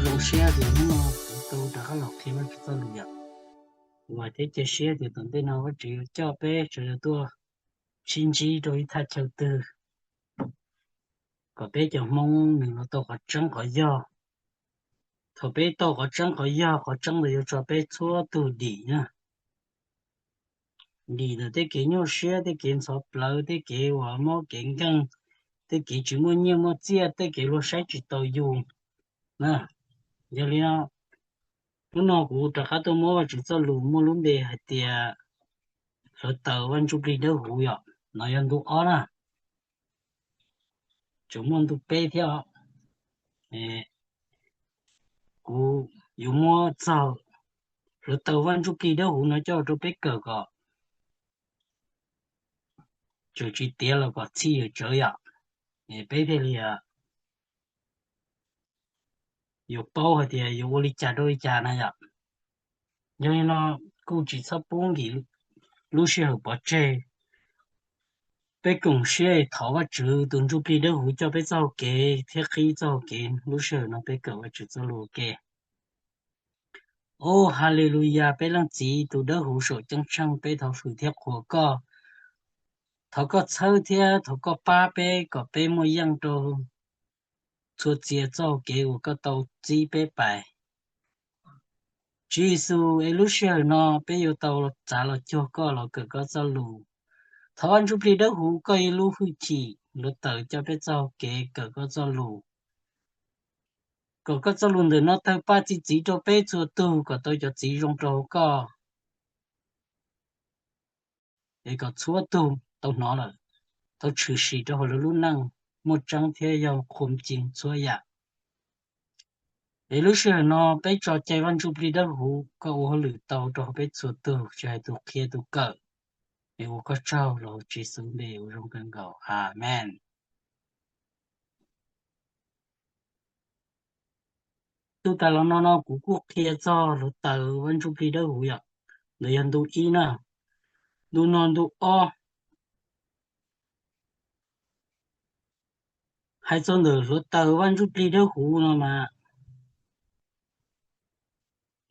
Zoo siab tias hnub no kuv tau rov qab los qhia Vajtswv txoj lus yom. Kuv vam thiab cia siab tias tom ntej no Vajtswv yuav coj peb sawv daws tuaj sib ntsib rau ib thaj chaw twg kom peb cov Hmoob nws los tau qhov tseeb qhov yog. Thaum peb tau qhov tseeb qhov yog, qhov tseeb ntawd yuav tso peb txhua tug dim na. Dim ntawm tej kev nyuaj siab, tej kev ntxhov plawv, tej kev uas mob kev nkeeg, tej kev tsis muaj nyiaj muaj txiaj, tej kev luag saib tsis taus yus na. Yog li no, hnub no kuv rov qab tuaj muab Vajtswv txoj lus muaj lub npe hais tias hluav taws Vaj Ntsujplig Dawb Huv yom, no yog ntu ob na. Tseem muaj ntu peb thiab os. Kuv yuav muab txog hluav taws Vaj Ntsujplig Dawb Huv no coj rau peb kawm kom tseem tsis tiav los kom txhij yuav tsawv yom. Peb thiaj li yuav paub hais tias yuav ua li cas rau li cas na yom. Yog li no kuj tsis txhob pub nkim lub sij hawm pov tseg. Peb koom siab thov Vajtswv tus Ntsujplig Dawb Huv coj peb txoj hau kev thiab qhib txoj hau kev. Lub sij hawm no peb kawm Vajtswv txoj lus ua ke. Au Haleluyas, peb leej Txiv tus dawb huv saum ceeb tsheej, peb thov hwm thiab qhuas koj. Thov koj txhawb thiab thov koj pab peb kom peb muaj yeej rau txhua txhia txoj hau kev uas koj tau txib peb pais. Tswv Yexus, es lub sij hawm no peb yuav tau txav los cuag koj los kawm koj txoj lus. Thov Vaj Ntsujplig Dawb Huv koj ib lub hwj chim hluav taws coj peb txoj hau kev kawm koj txoj lus, kom koj txoj lus ntawm no tawg paj txi txiv rau peb txhua tug kom tau cov txiv zoo rau hauv koj, es kom txhua tug tau hnov lawm, tau tshwm sim rau hauv lawv lub neej, muaj tseeb thiab yog qhuam cees txhua yam. Es lub sij hawm no peb tso cai Vaj Ntsujplig Dawb Huv koj ua hauj lwm tau rau hauv peb txhua tug, tsis hais tus qhia tus kawm, es ua koj tsaug los Tswv Yexus npe uas zoo kawg nkaus. Amees. Ntu tas los no no kuv kuj qhia txog hluav taws Vaj Ntsujplig Dawb Huv yom, ntawd yog ntu ib na. Ntu no ntu ob, hais txog ntawm hluav taws Vaj Ntsujplig Dawb Huv no mas,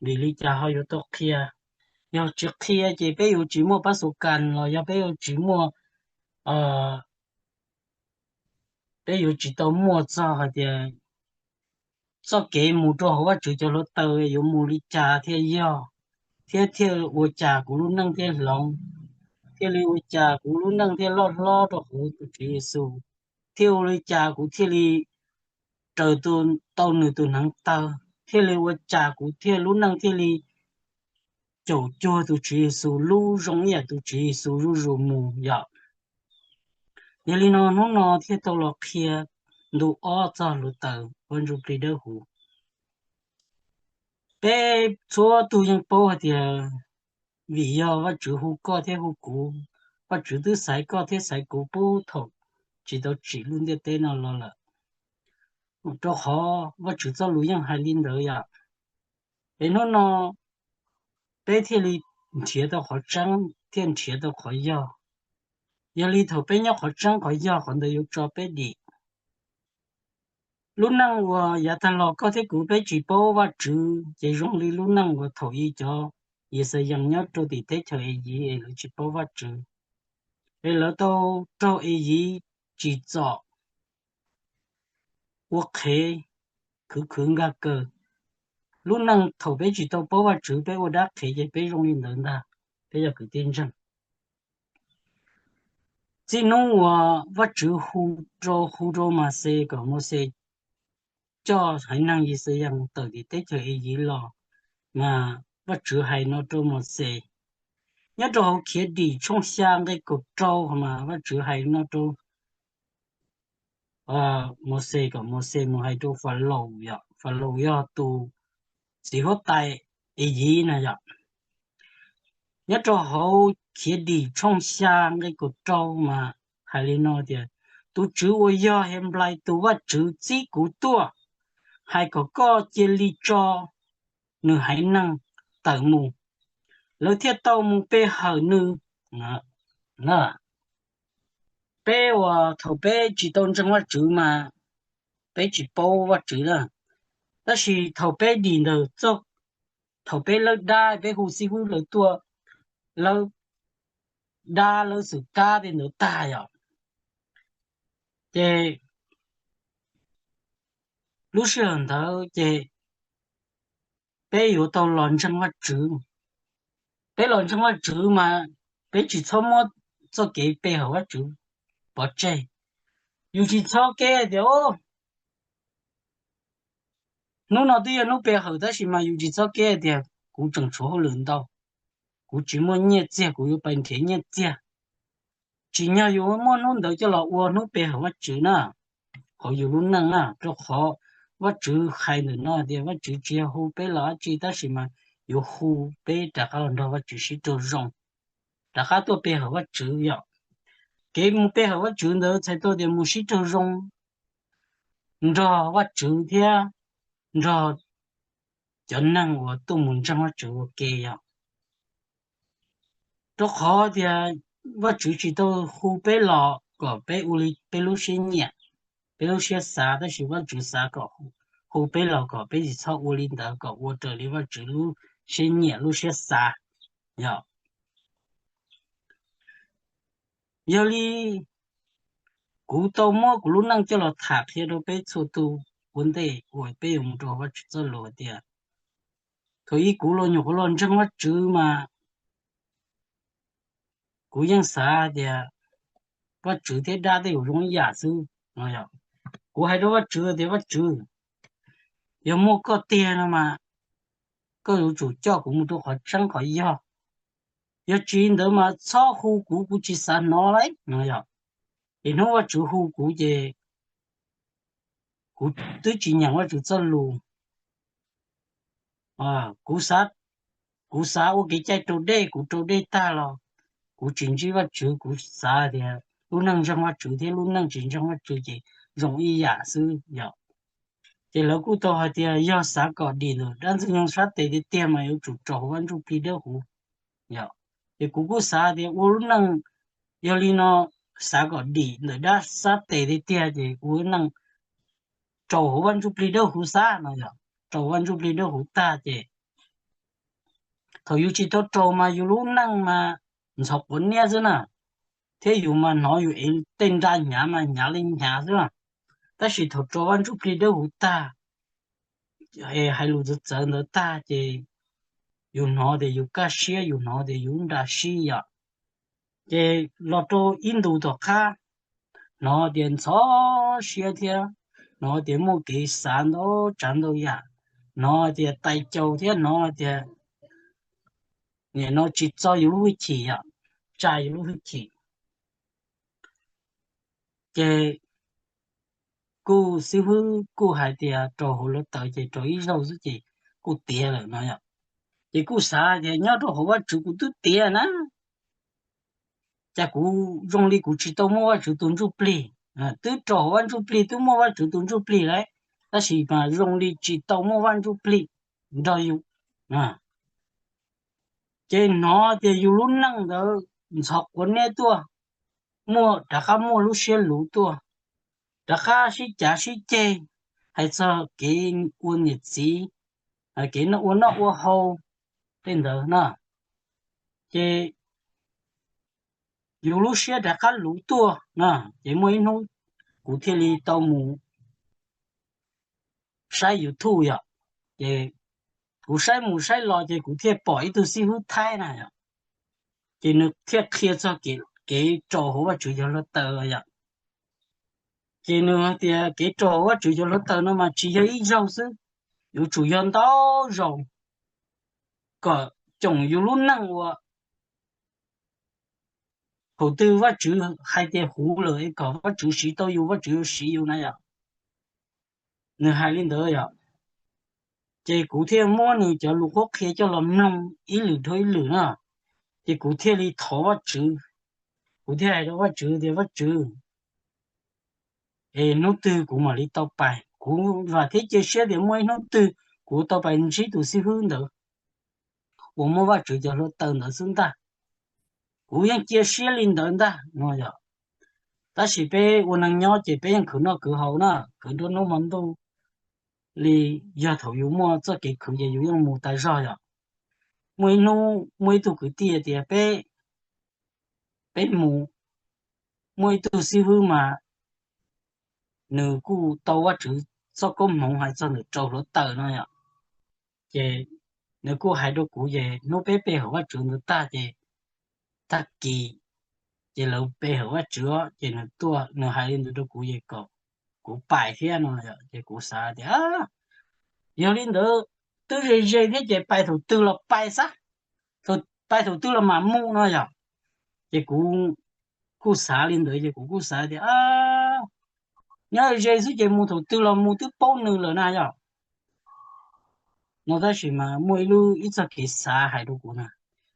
vim li cas ho yuav tau qhia? Yog tsis qhia ces peb yuav tsis muaj pab xu kas los yog peb yuav tsis muaj, peb yuav tsis tau muaj txog hais tias txoj kev mus rau hauv Vajtswv cov hluav taws yuav mus li cas thiaj yog, thiab thiaj ua cas kuv lub neej thiaj hloov, thiaj li ua cas kuv lub neej thiaj loj hlob rau hauv tus Tswv Yexus, thiaj ua li cas kuv thiaj li raws tau nws tus hneev taw, thiaj li ua cas kuv thiaj lub neej thiaj li caum cuag tus Tswv Yexus lub zoo ib yam tus Tswv Yexus zuj zus mus yom. Yog li no hnub no thiaj tau los qhia ntu ob txog hluav taws Vaj Ntsujplig Dawb Huv. Peb txhua tus yeej paub hais tias vim yog Vajtswv hu koj thiab hu kuv, Vajtswv twb xaiv koj thiab xaiv kuv puag thaum tsis tau tsim lub ntiaj teb no los lawm, rau qhov Vajtswv txoj lus yeej hais li ntawd yom. Es hnub no peb thiaj li nrhiav tau qhov tseeb thiab nrhiav tau qhov yog. Yog li thaum peb nyob qhov tseeb qhov yog, qhov ntawd yuav tso peb dim. Lub neej uas yav tag los koj thiab kuv peb tsis paub Vajtswv ces zoo li lub neej uas thaum i cov Yixayees nyob rau tim teb chaws Iziv es lawv tsis paub Vajtswv, es lawv tau raug Iziv tsim txom ua qhev khwv khwv nkag kaws. Lub neej thaum peb tsis tau paub Vajtswv peb ua dab qhev ces peb zoo li ntawd ntag, peb yog kwv tij ntseeg. Txij hnub uas Vajtswv hu rau, hu rau Mauxes kom Mauxes coj haiv neeg Yixayees tawm tim teb chaws Iziv los, mas Vajtswv hais no rau Mauxes. Nyob rau hauv Khiav Dim tshooj xya nqe kaum rau mas Vajtswv hais no rau Mauxes kom Mauxes mus hais rau Falaus, Falaus yog tus txiv huab tais Iziv na yom. Nyob rau hauv Khiav Dim tshooj xya nqe kaum rau mas hais li no tias, tus Tswv uas yog Henplais tus Vajtswv txib kuv tuaj, hais kom koj cia li tso nws haiv neeg tawm mus, lawv thiaj tau mus pe hawm nws. Peb uas thaum peb tsis tau ntseeg Vajtswv mas peb tsis paub Vajtswv na. Tab sis thaum peb dim ntawm txoj, thaum peb lawb dab, peb hu xib hwb lawv tuaj, lawb dab lawb xwm kab tej ntawd tag yom, ces lub sij hawm ntawd ces peb yuav tau los ntseeg Vajtswv. Peb los ntseeg Vajtswv mas peb tsis txhob muab txoj kev pe hawm Vajtswv pov tseg. Yus tsis txhob kev hais tias, hnub no twb yog hnub pe hawm tab sis mas yus tsis txhob kev hais tias kuv tseem tshuav hauj lwm ntau, kuv tsis muaj nyiaj txiag, kuv yuav pais nrhiav nyiaj txiag. Tsim nyog yus muab hnub ntawd coj los ua hnub pe hawm Vajtswv na, hauv yus lub neej na, rau qhov Vajtswv hais ntawm no tias Vajtswv tsis yog hu peb los dab tsi tab sis mas yuav hu peb rov qab los nrog Vajtswv sib raug zoo, rov qab tuaj pe hawm Vajtswv yom. Kev mus pe hawm Vajtswv ntawd txhais tau tias mus sib raug zoo nrog Vajtswv thiab nrog cov neeg uas tuaj mus ntseeg Vajtswv ua ke yom. Rau qhov tias Vajtswv tsis tau hu peb los kom peb ua li peb lub siab nyiam, peb lub siab xav, tab sis Vajtswv xav kom hu peb los kom peb tsis txhob ua li ntawd, kom ua raws li Vajtswv lub siab nyiam lub siab xav yom. Yog li kuv tau muab kuv lub neej coj los tham qhia rau peb txhua tus ua ntej uas peb yuav mus rau Vajtswv txoj lus tias, thaum ub kuv los nyuam qhuav los ntseeg Vajtswv mas kuv yeej xav tias Vajtswv thiab dab tej zaum zoo ib yam xwb no yom. Kuv hais rau Vajtswv tias, Vajtswv, yog muaj koj tiag no mas koj yuav tsum coj kuv mus rau qhov tseeb qhov yog. Yog tsis li ntawd mas txhob hu kuv, kuv tsis xav hnov lauj no yom. Ces hnub Vajtswv hu kuv ces kuv twb tsis nyeem Vajtswv txoj lus. Kuv xav, kuv xav ua kev cai raus dej, kuv raus dej tag los kuv tsis ntsib Vajtswv, kuv xav tias lub neej ntseeg Vajtswv thiab lub neej tsis ntseeg Vajtswv ces zoo ib yam xwb yom. Ces lawv kuj tau hais tias yog xav kom dim ntawm dab Ntxwg Nyoog sab tes tiag tiag mas yuav tsum raus hauv Vaj Ntsuj Plig Dawb Huv yom. Ces kuv kuj xav tias ua lub neej, yog li no xav kom dim ntawm dab sab tes tiag tiag ces ua lub neej raus hauv Vaj Ntsuj Plig Dawb Huv xab no yom. Raus Vaj Ntsuj Plig Dawb Huv tag ces thaum yus tsis tau raus mas yus lub neej mas ntxhov quav niab xwb na, thiab yus mas hnov yus ev tej nra hnyav mas hnyav li hnyav xwb na. Tab sis thaum raus Vaj Ntsuj Plig Dawb Huv tag, hais lus txawv txawv ntawd tag ces yus hnov tias yus kaj siab, yus hnov tias yus nra sib yom. Ces los rau ib ntus tom qab, hnov tias ntxhov siab thiab hnov tias muaj kev xav ntau tsav ntau yam, hnov tias tais caus thiab hnov tias nim no tsis txo yus lub hwj chim yom, tsa yus lub hwj chim. Ces kuj xib hwb kuj hais tias raus hauv lub taws ces raus ib zaug xwb ces kuj tiav lawm no yom. Ces kuj xav tias nyob rau hauv Vajtswv kuv twb tiav na, cas kuv zoo li kuv tsis tau muaj Vajtswv tus ntsuj plig. Twb raus hauv Vaj Ntsuj Plig twb muaj Vajtswv tus ntsuj plig lawm, tab sis mas zoo li tsis tau muaj Vaj Ntsuj Plig nrog yus. Ces hnov tias yus lub neej ntawd ntxhov quav niab tuaj, muaj rov qab muaj lub siab luv tuaj, rov qab sib cav sib ceg, hais txog kev ua niam txiv, kev ua noj ua haus tej ntawd na, ces yus lub siab rov qab luv tuaj na. Ces muaj ib hnub kuv thiaj li tau mus saib YouTube yom. Ces kuv saib mus saib los ces kuv thiaj pom ib tug xib hwb Thaib na yom, ces nws thiaj qhia txog kev raus hauv Vajtswv cov hluav taws yom. Ces nws hais tias kev raus hauv Vajtswv cov hluav taws no mas tsis yog ib zaug xwb, yuav tsum yog ntau zaus kom coom yus lub neej uas thaum twg Vajtswv hais tias huv lawm es kom Vajtswv siv tau yus, Vajtswv yuav siv yus na yom. Nws hais li ntawd yom. Ces kuv thiaj muab nws cov lus qhuab qhia coj los mloog ib lwm dhau ib lwm na. Ces kuv thiaj li thov Vajtswv, kuv thiaj hais rau Vajtswv tias, Vajtswv, es hnub twg kuv mam li tau pais? Kuv vam thiab cia siab tias muaj ib hnub twg kuv tau pais ntsib tus xib hwb ntawd uas muaj Vajtswv cov hluav taws ntawd xwb ntag. Kuv yeej cia siab li ntawd ntag no yom. Tab sis peb ua neeg nyob ces peb yeej khwv noj khwv haus na, khwv nruab hnub hmo ntuj, li yog thaum yus muaj txoj kev khwv ces yus yeej mus tas zog yom. Muaj ib hnub muaj ib tug kwv tij tias peb, peb mus, muaj ib tug xib hwb mas nws kuj tau Vajtswv txoj koob hmoov hais txog ntawm rau hluav taws no yom. Ces nws kuj hais rau kuv ces hnub peb pe hawm Vajtswv ntawd tag ces tag kis ces lawv pe hawm Vajtswv ces nws tuaj nws hais li ntawd rau kuv ces kom kuv pais thiab no yom. Ces kuv xav tias yog li ntawd twb ze ze thiab ces pais thaum twg los pais xwb, pais thaum twg los mam mus no yom. Ces kuv kuj xav li ntawd ces kuv kuj xav tias nyob ze xwb ces mus thaum twg los mus twb paub nws lawm na yom. No tab sis mas muaj ib lub ib txoj kev xav hais rau kuv na,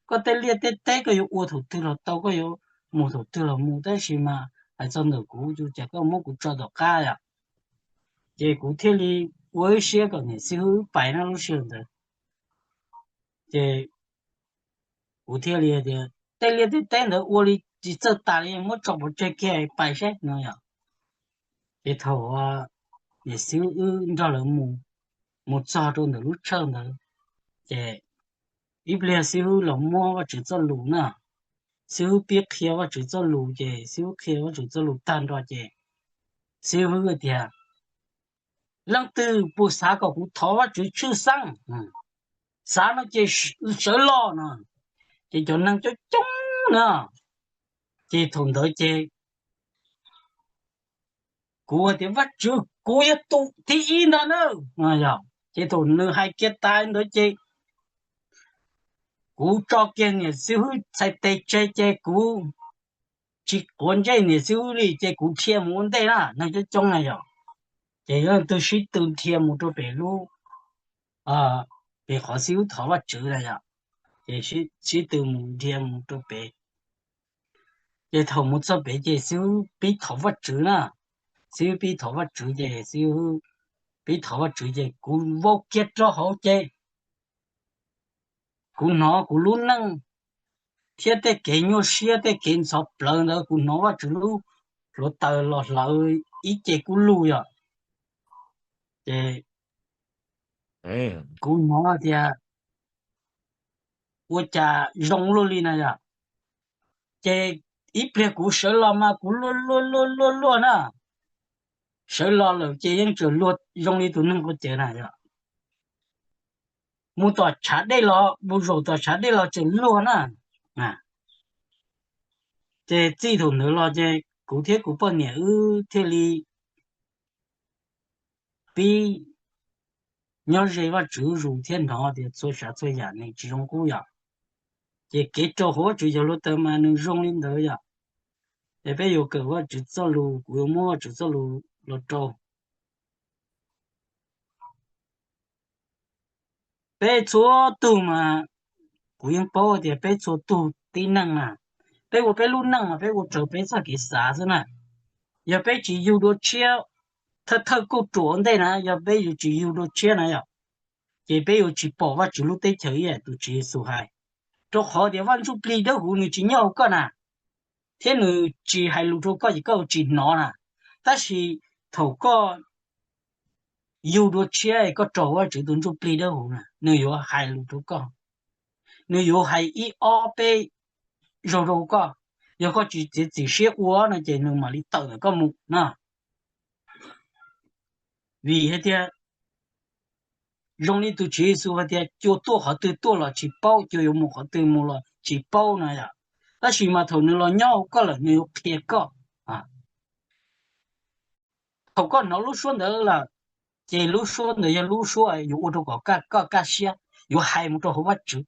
koj tej liaj tej teb koj yuav ua thaum twg los tau, koj yuav mus thaum twg los mus, tab sis mas hais txog ntawm kuv ces koj muab kuv tso tom qab yom. Ces kuv thiaj li ua ib siab kom niam xib hwb pais na lub sij hawm ntawd. Ces kuv thiaj li tias tej liaj tej teb ntawd ua li tsis txawj tas li, muab tso pov tseg kiag pais seb no yom. Ces thaum niam xib hwb wb nrog lawv mus, mus txog rau ntawm lub tshawj ntawd ces ib pliag xib hwb los muab Vajtswv txoj lus na, xib hwb pib qhia Vajtswv txoj lus ces xib hwb qhia Vajtswv txoj lus tag nrho ces xib hwb tias leej twg puas xav kom kuv thov Vajtswv tshwj xeeb, xav no ces sawv los no. Ces cov neeg coob coob na, ces thaum ntawd ces kuv tias Vajtswv kuv yog tus thib ib ntag na. Ces thaum nws hais kiag tas ntawd ces kuv tso kiag niam xib hwb txhais tes tseg ces kuv tsis quav ntsej niam xib hwb li ces kuv dhia mus ua ntej na, neeg coob coob na yom. Ces leej twg sib tw dhia mus rau pem lub, pem qhov xib hwb thov Vajtswv na yom. Ces sib tw mus dhia mus rau pem. Ces thaum mus txog pem ces xib hwb pib thov Vajtswv na, xib hwb pib thov Vajtswv ces xib hwb pib thov Vajtswv ces kuv vau kiag rau hauv ces kuv hnov kuv lub neej thiab tej kev nyuaj siab tej kev ntxhov plawv ntawd kuv hnov Vajtswv lub hluav taws los hlawv ib ce kub lug yom. Ces kuv hnov tias ua cas zoo luaj li na yom. Ces ib pliag kuv sawv los mas kuv luag luag luag luag luag na, sawv los lawm ces yeej tseem luag zoo li tus neeg quav cawv na yom. Mus tom tshav dej los, mus zaum tom tshav dej los tseem luag na. Ces txij thaum ntawd los ces kuv thiab kuv poj niam wb thiaj li pib nyob ze Vajtswv zus thiab hnov tias txhua tsav txhua yam nws tsis zoo qub yom. Ces kev rau hauv Vajtswv cov hluav taws mas nws zoo li ntawd yom. Es peb yuav kawm Vajtswv txoj lus, kuv yuav muab Vajtswv txoj lus los rau peb txhua tug mas kuv yeej paub tias peb txhua tug tib neeg na, peb ua peb lub neej mas peb ua raws peb txoj kev xav xwb na. Yog peb tsis yug dua tshiab, thawj thawj kauj ruam ua ntej na, yog peb yuav tsis yug dua tshiab na yom, ces peb yuav tsis pom Vajtswv lub teb chaws ib yam tus Tswv Yexus hais. Rau qhov tias Vaj Ntsujplig Dawbhuv nws tsis nyob hauv koj na, thiab nws tsis hais lus rau koj ces koj yuav tsis hnov na. Tab sis thaum koj yug dua tshiab koj raug Vajtswv tus Ntsujplig Dawbhuv na, nws yuav hais lus rau koj, nws yuav hais ib ob peb zaug rau koj. Yog koj tsis txiav txim siab ua no ces nws mam li tawm ntawm koj mus na. Vim hais tias zoo li tus Tswv Yexus hais tias cua tuaj qhov twg tuaj los tsis paub, cua yuav mus qhov twg mus los tsis paub na yom. Tab sis mas thaum nws los nyob hauv koj lawm nws yuav qhia koj. Thaum koj hnov lub suab ntawd lawm, ces lub suab ntawd yog lub suab yuav ua rau kom koj kaj siab, yuav hais mus rau hauv Vajtswv,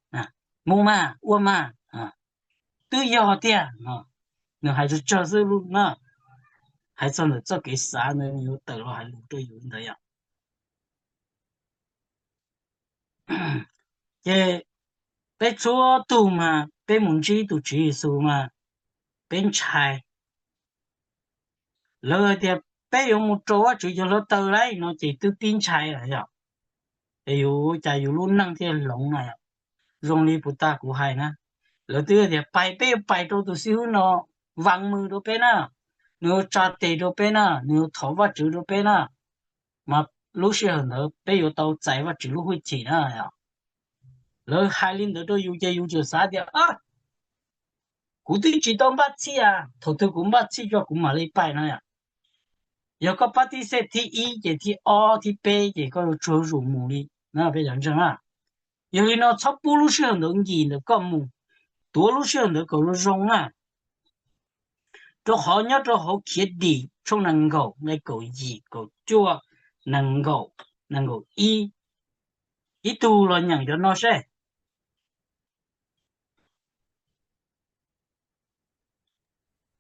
mus mas ua mas, twb yog tiag. Nws hais tsawg tsawg xwb na, hais txog ntawm txoj kev xav ntawd nws yuav tawm los hais lus rau yus ntawd yom. Ces peb txhua tug mas peb mus ntsib tus Tswv Yexus mas peb ntshai. Lawv hais tias peb yuav mus rau Vajtswv cov hluav taws lawm no ces twb pib ntshai lawm yom. Es yuav cas yus lub neej thiaj hloov na yom. Zoo li puag ta kuv hais na, lawv twb tias pais peb yuav pais rau tus xib hwb no, vas mws rau peb na, nws yuav tsa tes rau peb na, nws yuav thov Vajtswv rau peb na, mas lub sij hawm ntawd peb yuav tau txais Vajtswv lub hwj chim na. Lawv hais li ntawd rau yus ces yus tseem xav tias, kuv twb tsis tau npaj txhij a, thaum twg kuv npaj txhij tso kuv mam li pais no yom. Yog koj pab tib xej thib ib ces thib ob thib peb ces koj yuav tsuag zus mus li na peb cov ntseeg na. Yog li no txhob pub lub sij hawm ntawd nkim ntawm koj mus, tuav lub sij hawm ntawd kom zoo zoo na. Rau qhov nyob rau hauv Khiav Dim tshooj nees nkaum nqe kaum yim kaum cuaj, nees nkaum, nees nkaum ib, ib tug los nyeem cov no seb.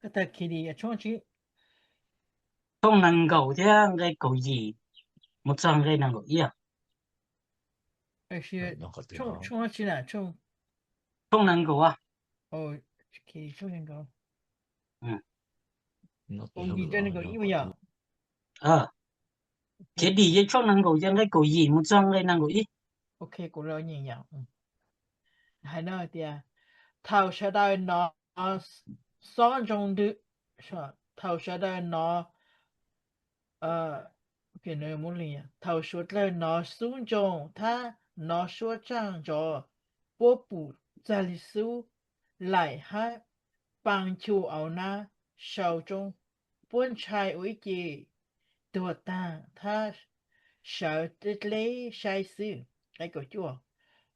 Tshooj nees nkaum thiab nqe kaum yim mus txog nqe nees nkaum ib. Tshooj nees nkaum. Khiav Dim yeej tshooj nees nkaum ces nqe kaum yim mus txog nqe nees nkaum ib. Hais no tias, thaum sawv daws hnov xob ntsoov ntws, thaum sawv daws hnov, thaum sawv daws hnov xub ntsoov thiab hnov suab tsaaj ntsov, puab pum txag li xub laim hab paa nchu auv nab sau tsoob, puab ntshai ua ib ce tuag taag thab sawv dleb saib xwb.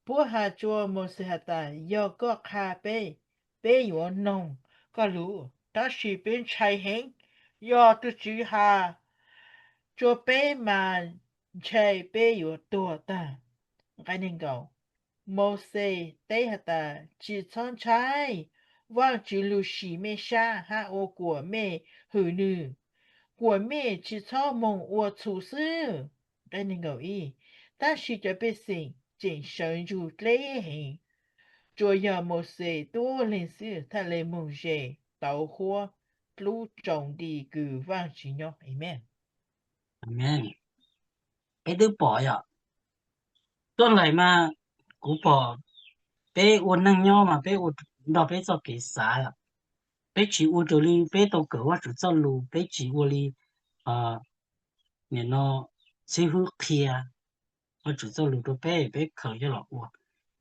Puab has rua Mauxes has tas, yog koj qha peb, peb yuav noog koj lus, tab sis peb ntshai heev, yog tug Tswv has rua peb mas ntshe peb yuav tuag taag. Nqe nees nkaum, Mauxes teb has tas, tsi txhob ntshai, Vaajtswv lug sim mej sab hab ua kuas mej hwm nwg, kuas mej tsi txhob moog ua txhum xwb. Nqe nees nkaum ib, tab sis cov pej xeem tseem sawv ntsug dleb heev, tsuas yog Mauxes tuab leeg xwb thaj le moog ze tauv huab dlub tsoo nti kws Vaajtswv nyob. Amees. Peb twb pom yom, tuab laim mas kuv pom peb ua neej nyob mas peb ua nrog peb txoj kev xav, peb tsis ua raws li peb tau kawm Vajtswv txoj lus, peb tsis ua li nim no xib hwb qhia Vajtswv txoj lus rau peb, peb khaws coj los ua,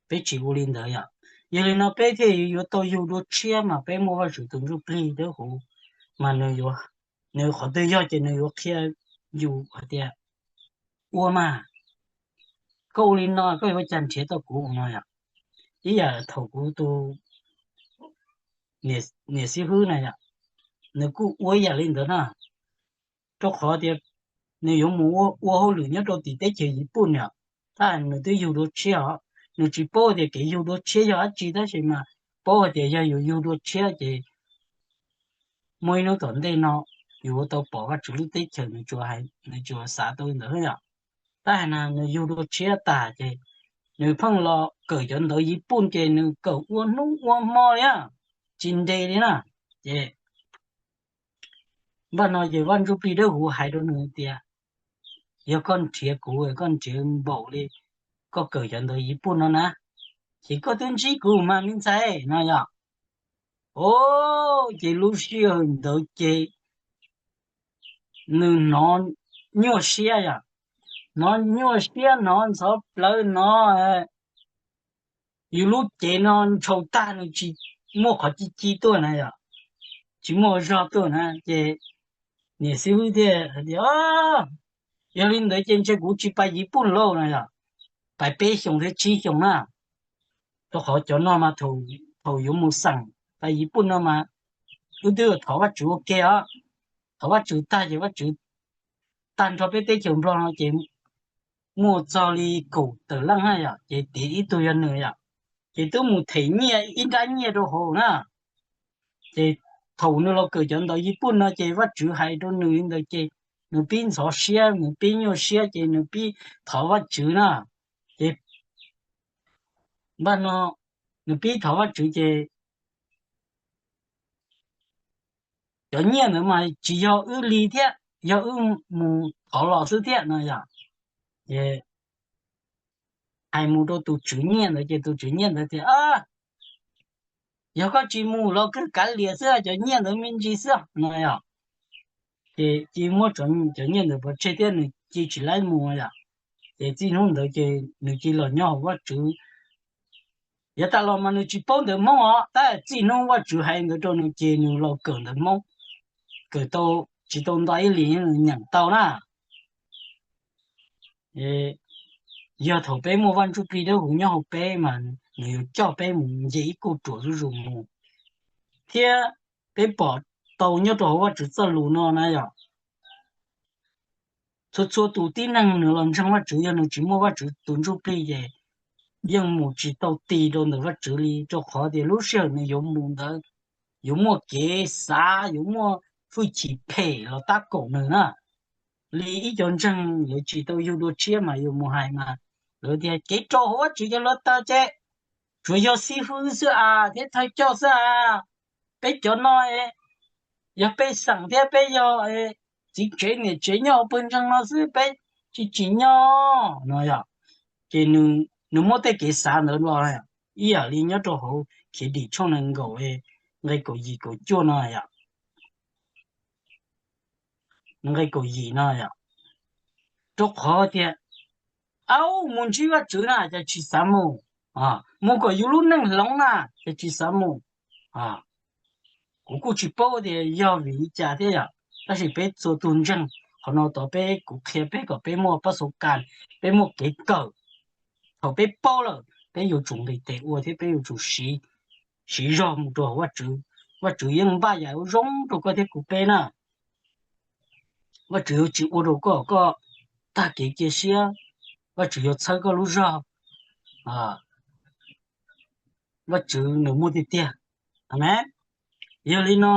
peb tsis ua li ntawd yom. Yog li no peb thiaj yuav tau yug dua tshiab mas peb muaj Vajtswv tus ntsuj plig dawb huv, mas nws qhov twg yog ces nws yuav qhia yus hais tias, ua mas, koj ua li no koj yuav ua cas nrhiav tau kuv no yom. Ib yam thaum kuv tus niam xib hwb na yom, nws kuj ua ib yam li ntawd na, rau qhov tias nws yuav mus ua hauj lwm nyob rau tim teb chaws Yiv Pooj yom, tab nws twb yug dua tshiab os, nws tsis paub tias kev yug dua tshiab yog dab tsi tab sis mas paub hais tias yog yus yug dua tshiab ces muaj ib hnub tom ntej no yus yuav tau pom Vajtswv lub teb chaws, nws tsuas xav tau li ntawd yom. Tab hais na nws yug dua tshiab tag ces nws pheej los kawm cov ntawv Yiv Pooj ces nws kawm ua hnub ua hmo li na, tsis nres li na. Ces npaj no ces Vaj Ntsuj Plig Dawb Huv hais rau nws tias, yog koj nrhiav kuv, koj nrhiav npaum li koj kawm cov ntawv Yiv Pooj no na, ces koj twb ntsib kuv mas me ntxhais no yom. O, ces lub sij hawm ntawd ces nws hnov nyuaj siab yom, hnov nyuaj siab, hnov ntxhov plawv, hnov yus lub cev no ntshau tag, nws tsis muaj qhov ci ci tuaj na yom, tsis muaj zog tuaj na. Ces niam xib hwb thiaj hais tias, yog li ntawd ces ntshe kuv tsis pais Yiv Pooj lauj no yom, pais peb xyoos thiab tsib xyoos na. Rau qhov cov no mas thaum yuav mus xeem pais Yiv Pooj no mas wb twb thov Vajtswv ua ke os, thov Vajtswv tag ces Vajtswv tag nrho peb teb chaws Nplog no ces muaj txog li kaum tawm leej na yom, ces tiav ib tug yog nws yom, ces twb mus them nyiaj ib nrab nyiaj rau hauv na. Ces thaum nws los kawm cov ntawv Yiv Pooj no ces Vajtswv hais rau nws li ntawd ces nws pib ntxhov siab, nws pib nyuaj siab ces nws pib thov Vajtswv na. Ces npaj no nws pib thov Vajtswv ces cov nyiaj ntawd mas tsis yog wb li thiab, yog wb mus thov los xwb thiab no yom. Ces hais mus rau tus tswv nyiaj ntawd ces tus tswv nyiaj ntawd tias, yog koj tsis mus los kawg kav liam xwb, cov nyiaj ntawd me ntsis xwb no yom. Ces cia muab cov nyiaj ntawd pov tseg thiab nws cia tsis laib mus yom. Ces txij hnub ntawd ces nws cia los nyob hauv Vajtswv. Yav tas los mas nws tsis paub ntawv Hmoob os, tab txij hnub Vajtswv hais ntawd rau nws ces nws los kawm ntawv Hmoob, kawm tau tsis tau nto ib hlis nws nyeem tau na. Yog thaum peb muaj Vaj Ntsuj Plig Dawb Huv nyob hauv peb mas nws yuav coj peb mus nce ib kauj ruam zuj zus mus, thiab peb pom tau nyob rau hauv Vajtswv txoj lus no na yom, txhua txhua tus tib neeg nws los ntseeg Vajtswv, yog nws tsis muaj Vajtswv tus Ntsuj Plig ces yeej mus tsis tau ti rau ntawm Vajtswv li, rau qhov tias lub sij hawm nws yuav mus ntawd yuav muaj kev xav, yuav muaj hwj chim phem los tab kaum nws na. Li ib co ntseeg lawv tsis tau yug dua tshiab mas yus mus hais mas lawv tias kev rau hauv Vajtswv cov hluav taws ces tsuas yog xib hwb xwb as thiab thawj coj xwb as. Peb cov no yog pej xeem thiab peb yog txiv tsev niam tsev nyob hauv pawg ntseeg no xwb, peb tsis tsim nyog no yom. Ces nws muab tej kev xav ntawd los, ib yam li nyob rau hauv Khiav Dim tshooj nees nkaum nqe kaum yim kaum cuaj no yom, nqe kaum yim no yom, rau qhov tias, au, mus ntsib Vajtswv na ces tsis xav mus, mus kom yus lub neej hloov na ces tsis xav mus. Kuv kuj tsis paub tias yog vim li cas thiab yom, tab sis peb txhua tus ntseeg qhov no tod, peb, kuv qhia peb kom peb muaj pab xauv kas, peb muaj kev kawm. Thaum peb paub lawm peb yuav tsum nqis tes ua thiab peb yuav tsum siv zog mus rau hauv Vajtswv. Vajtswv yeej npaj yam zoo rau koj thiab kuv peb na. Vajtswv yuav tsis ua rau koj, koj tag kev cia siab. Vajtswv yuav txhawb koj lub zog. Vajtswv nws muaj tiag tiag. Amees. Yog li no,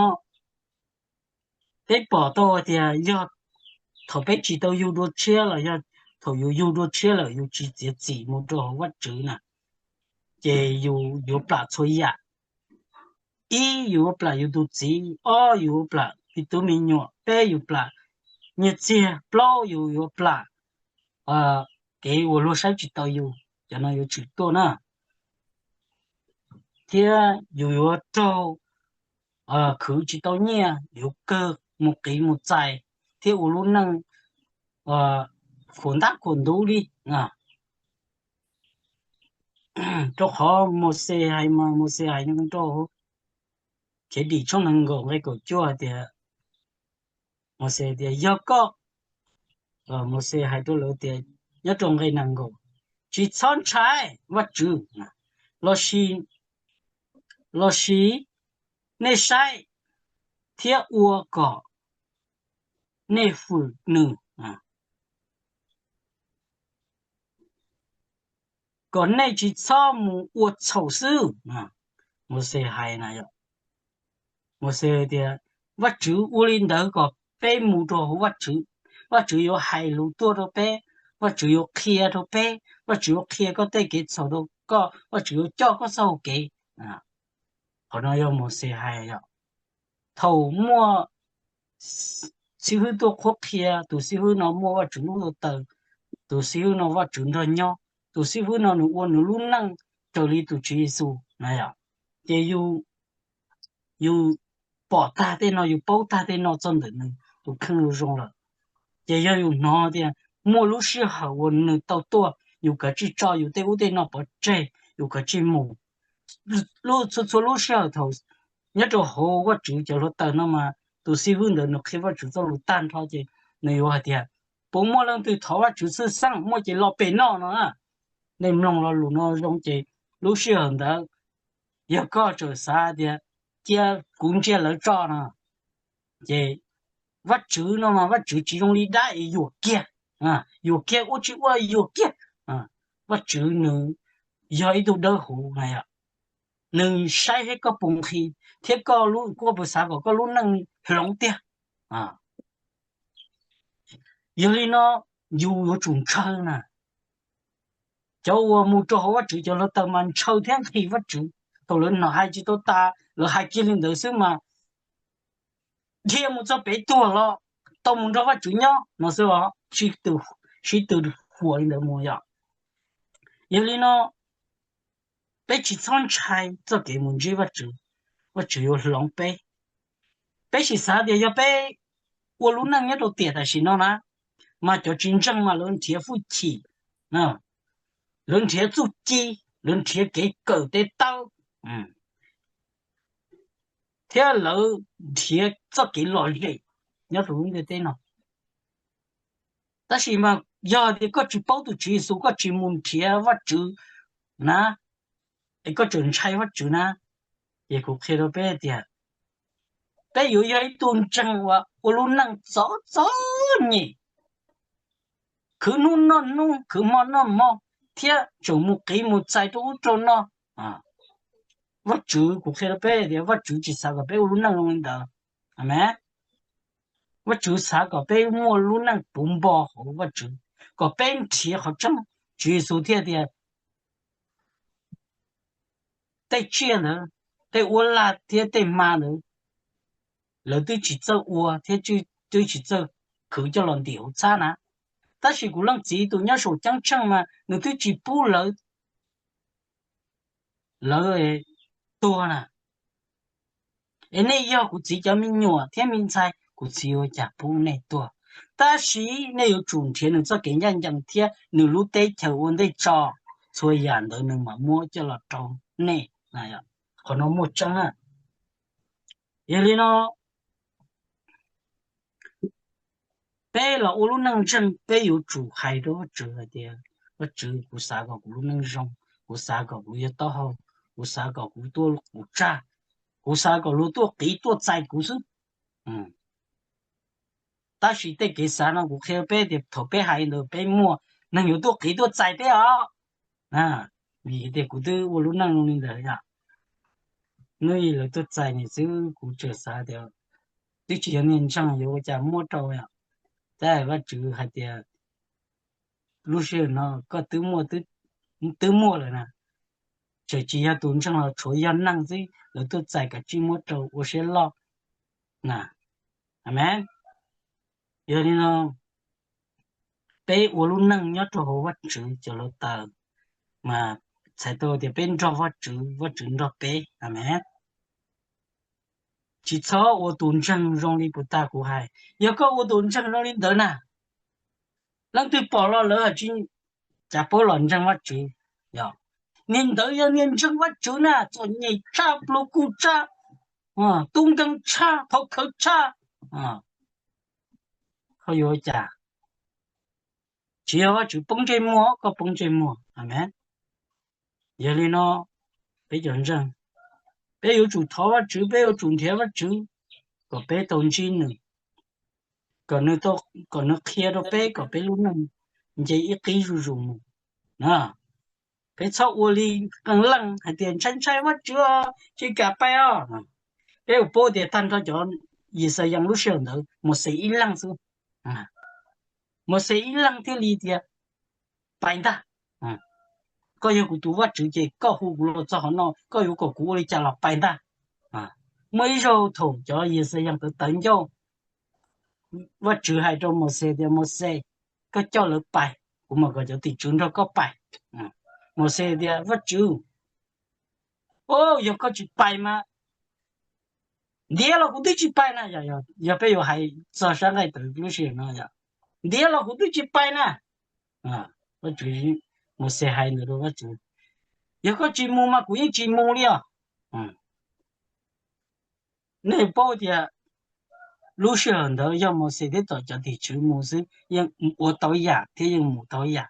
peb pom tau hais tias yog thaum peb tsis tau yug dua tshiab los yog thaum yus yug dua tshiab lawm yus tsis txiav txim mus rau hauv Vajtswv na, ces yus yuav plam txhua yam. Ib, yus yuav plam yus tus txiv. Ob, yus yuav plam me tub me nyuam. Peb, yus plam nyiaj txiag. Plaub, yus yuav plam kev uas luag saib tsis taus yus, cov no yuav tsis tuaj na. Thiab yus yuav raug khwv tsis tau nyiaj, yuav kawg mus qiv mus txais thiab ua lub neej khuam ntab khuam ntuv li. Rau qhov Mauxes hais mas, Mauxes hais rau Khiav Dim tshooj nees nkaum nqe kaum cuaj hais tias, Mauxes tias yog koj, Mauxes hais rau lawv tias, nyob rau nqe nees nkaum, tsis txhob ntshai Vajtswv, lossis, lossis nej saib thiab ua kom nej fwm nws, kom nej tsis txhob mus ua txhaum xwb. Mauxes hais na yom, Mauxes tias Vajtswv ua li ntawd kom peb mus rau hauv Vajtswv. Vajtswv yuav hais lus tuaj rau peb, Vajtswv yuav qhia rau peb, Vajtswv yuav qhia koj tej kev txhaum rau koj, Vajtswv yuav coj koj txoj hau kev. Qhov no yog Mauxes hais yom. Thaum muaj xib hwb tuaj qhuab qhia, tus xib hwb no muaj Vajtswv lub hluav taws, tus xib hwb no Vajtswv nrog nyob, tus xib hwb no nws ua nws lub neej raws li tus Tswv Yexus na yom. Ces yus pom tag tej no, yus paub tag tej no txog ntawm nws tus kheej zoo lawm, ces yog yus hnov tias muaj lub sij hawm uas nws tau tuaj, yus kav tsij tso yus tej ub tej no pov tseg, yus kav tsij mus. Lub, txhua txhua lub sij hawm thaum nyob rau hauv Vajtswv cov hluav taws no mas tus xib hwb ntawd nws qhia Vajtswv txoj lus tag nrho ces nws yuav hais tias, puas muaj leej twg thov Vajtswv xwb xeeb, muaj ces los pem no no na. Nej mloog lo lus no zoo ces lub sij hawm ntawd yog koj tseem xav tias cia kuv ntsia lawv tso no, ces Vajtswv no mas Vajtswv tsis zoo li dab es yuam kiag, yuam kiag ua tsis ua yuam kiag. Vajtswv nws yog ib tug dawb huv na yom, nws saib thiab koj puas nqhis thiab koj puas xav kom koj lub neej hloov tiag. Yog li no yus yuav tsum ntshaw na. Cov uas mus rau hauv Vajtswv cov hluav taws mas ntshaw thiab nqhis Vajtswv. Thaum lawv hnov hais tsis tau tas lawv hais kiag li ntawd xwb mas dhia mus txog pem tuag los tau mus nrog Vajtswv nyob no xwb os, sib tw huam li ntawd mus yom. Yog li no peb tsis txhob ntshai txoj kev mus ntsib Vajtswv, Vajtswv yuav hloov peb. Peb sim xav tias yog peb ua lub neej nyob rau tiam tam sim no na, mas cov tsis ntseeg mas lawv nrhiav hwj chim, lawv nrhiav txuj ci, lawv nrhiav kev kawm tes taw, thiab lawv nrhiav txoj kev lom zem nyob rau lub ntiaj teb no. Tab sis mas yog tias koj tsis paub tus Tswv Yexus, koj tsis mus nrhiav Vajtswv na, es koj tseem ntshai Vajtswv na, ces kuv qhia rau peb tias peb yuav yog ib tug ntseeg uas ua lub neej txom txom nyem, khwv hnub noj hnub, khwv hmo noj hmo, thiab tseem mus qiv mus txais rau ub rau no. Vajtswv, kuv qhia rau peb tias Vajtswv tsis xav kom peb ua lub neej zoo li ntawd. Amees. Vajtswv xav kom peb muaj lub neej puv npo hauv Vajtswv, kom peb nrhiav qhov tseeb. Tswv Yexus thiaj tias tej tsiaj ntawd, tej uab lag thiab tej hma ntawd, lawv twb tsis txawj ua thiab twb tsis txawj khwv coj los ntim hauv txhab na. Tab sis kuv leej txiv tus nyob saum ceeb tsheej mas nws twb tsis pub lawv, lawv tuag na. Es nej yog kuv txiv cov me nyuam thiab me ntxhais, kuv txiv ua cas pub nej tuag? Tab sis nej yuav tsum nrhiav nws txoj kev ncaj ncees thiab nws lub teb chaws ua ntej tso, txhua yam ntawd nws mam muab coj los rau nej. Qhov no muaj tseeb. Yog li no, peb los ua lub neej ntseeg, peb yuav tsum hais rau Vajtswv hais tias, Vajtswv, kuv xav kom kuv lub neej zoo, kuv xav kom kuv yog taub hau, kuv xav kom kuv tuaj kuv tsaj, kuv xav kom luag tuaj qiv tuaj txais kuv xwb. Tab sis tej kev xav no kuv qhia peb tias thaum peb hais ntawd peb muaj neeg yuav tuaj qiv tuaj txais peb os. Vim tias kuv twb ua lub neej zoo li ntawd yom. Hnub ib lawv tuaj txais nws xwb kuv tseem xav tias twb tsis yog niag ntseeg yuav ua cas muab rau yom. Tab Vajtswv hais tias lub sij hawm no koj twb muaj, twb muaj lawm na. Tseem tsis yog tus ntseeg los tshuav yog neeg xwb lawv tuaj txais kav tsij muab rau ua siab loj na. Amees. Yog li no, peb ua lub neej nyob rau hauv Vajtswv cov hluav taws, mas txhais tau tias peb nrog Vajtswv, Vajtswv nrog peb. Amees. Tsis txhob ua tus ntseeg zoo li puag ta kuv hais. Yog koj ua tus ntseeg zoo li ntawd na, leej twg pom los lawv tsis, cas paub los ntseeg Vajtswv. Niag ntawd yog niag ntseeg Vajtswv na, txom nyem tshaj, pluag kuj tshaj, tub nkeeg tshaj, thov khawv tshaj. Koj yuav ua cas? Tsis yog Vajtswv poob ntsej muag, koj poob ntsej muag. Amees. Yog li no, peb cov ntseeg, peb yuav tsum thov Vajtswv, peb yuav tsum nrhiav Vajtswv kom peb tau ntsib nws, kom nws qhia rau peb kom peb lub neej nce ib qib zuj zus mus. Peb txhob ua li qee leej hais tias ntshai ntshai Vajtswv os, tsis kam pais os. Peb ua paub tias tag nrho cov Yixalayees lub sij hawm ntawd Mauxes ib leeg xwb. Mauxes ib leeg thiaj li tias pais ntag. Koj yog kuv tus Vajtswv ces koj hu kuv los txog qhov no, koj yuav kom kuv ua li cas los pais ntag. Muaj ib zaug thaum cov Yixalayees tawv tawv ncauj, Vajtswv hais rau Mauxes tias, Mauxes, koj coj lawv pais, kuv mam kom cov tim tswv nrog koj pais. Mauxes tias, Vajtswv, o, yog koj tsis pais mas ntiav los kuv twb tsis pais na. Yog peb yuav hais txog sab nqaij tawv lub sij hawm no, ntiav los kuv twb tsis pais na. Mauxes hais ntawd rau Vajtswv, yog koj tsis mus mas kuv yeej tsis mus li os. Nej paub tias lub sij hawm ntawd yog Mauxes thiab tom cov tim tswv mus xwb yeej ua tau yam thiab yeej mus tau yam.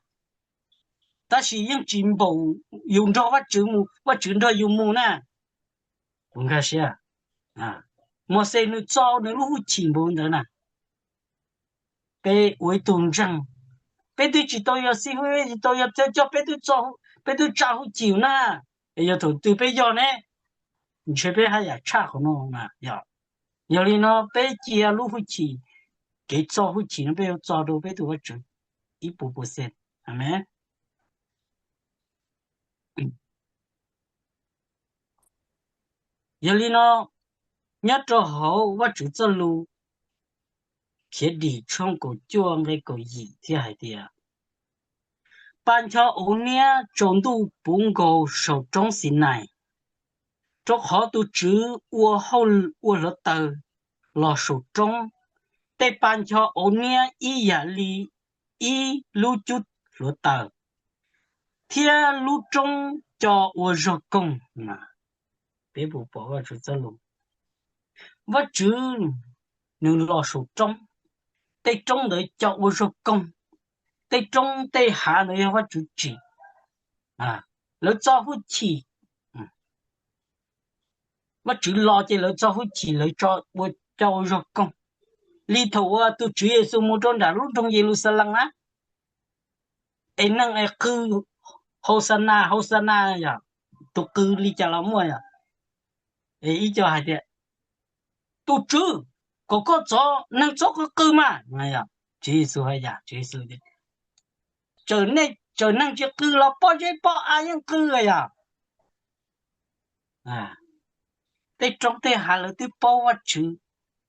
Tab sis yeej tsis npaum yus nrog Vajtswv mus, Vajtswv nrog yus mus na. Kuv nkag siab, Mauxes nws txo nws lub hwj chim npaum ntawd na. Peb ua ib tug ntseeg, peb twb tsis tau yog xib hwb, tsis tau yog thawj coj, peb twb tsa hwj chim na. Es yog thaum twg peb yog ne, ntshe peb haj yam tshaj qhov no na. Yog li no peb cia lub hwj chim, kev txo hwj chim no peb yuav txo rau peb tus Vajtswv ib puas puas xees. Amees. Yog li no, nyob rau hauv Vajtswv txoj lus Khiavdim tshooj kaum cuaj nqe kaum yim thiaj hais tias, pa ncho auv niab tsaus ntuj puv nkaus saum roob Xinais, rau qhov tus Tswv ua hauj, ua hluav taws los saum roob, tej pa ncho auv niab ib yam li ib lub cub hluav taws thiab lub roob co ua zog koog. Peb puas pom Vajtswv txoj lus? Vajtswv nws los saum roob, tej roob ntawd co ua zog koog, tej roob tej hav ntawd yog Vajtswv tsim. Lawv txo hwj chim, Vajtswv los ces lawv txo hwj chim lawv co ua zog koog. Li thaum uas tus Tswv Yexus mus rau nram lub nroog Yeluxalees na, es neeg es qw Hauxana, Hauxana yom, tus qw li cas los muaj yom. Es ib co hais tias, tus Tswv, kom koj txov neeg txhob qw qw mas. Tswv Yexus hais yam, Tswv Yexus tias, txawm nej, txawm neeg tsis qw los pob zeb pob av yeej qw yom. Tej roob tej hav lawv twb paub Vajtswv,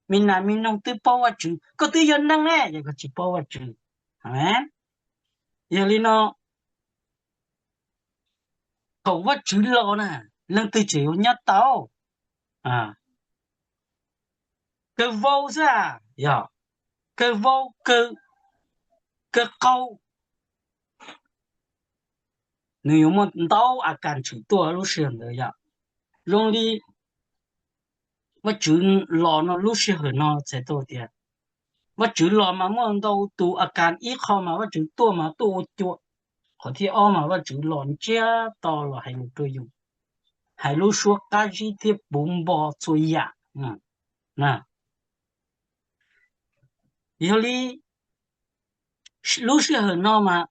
me nas me noog twb paub Vajtswv, koj twb yog neeg ne es koj tsis paub Vajtswv. Yog li no, thaum Vajtswv los na, leej twg tseem yuav nyob tau? Kawg vau xwb, yog kawg vau, kawg qaug. Nws yuav muaj ntau a kas tshwm tuaj lub sij hawm ntawd yom. Zoo li Vajtswv los no lub sij hawm no txhais tau tias Vajtswv los mas muaj ntau tus a kas, ib qho mas Vajtswv tuaj mas tuaj ua cua, qhov thib ob mas Vajtswv los ntsiag to los hais lus rau yus, hais lub suab qab zib thiab puv npo txhua yam. Yog li lub sij hawm no mas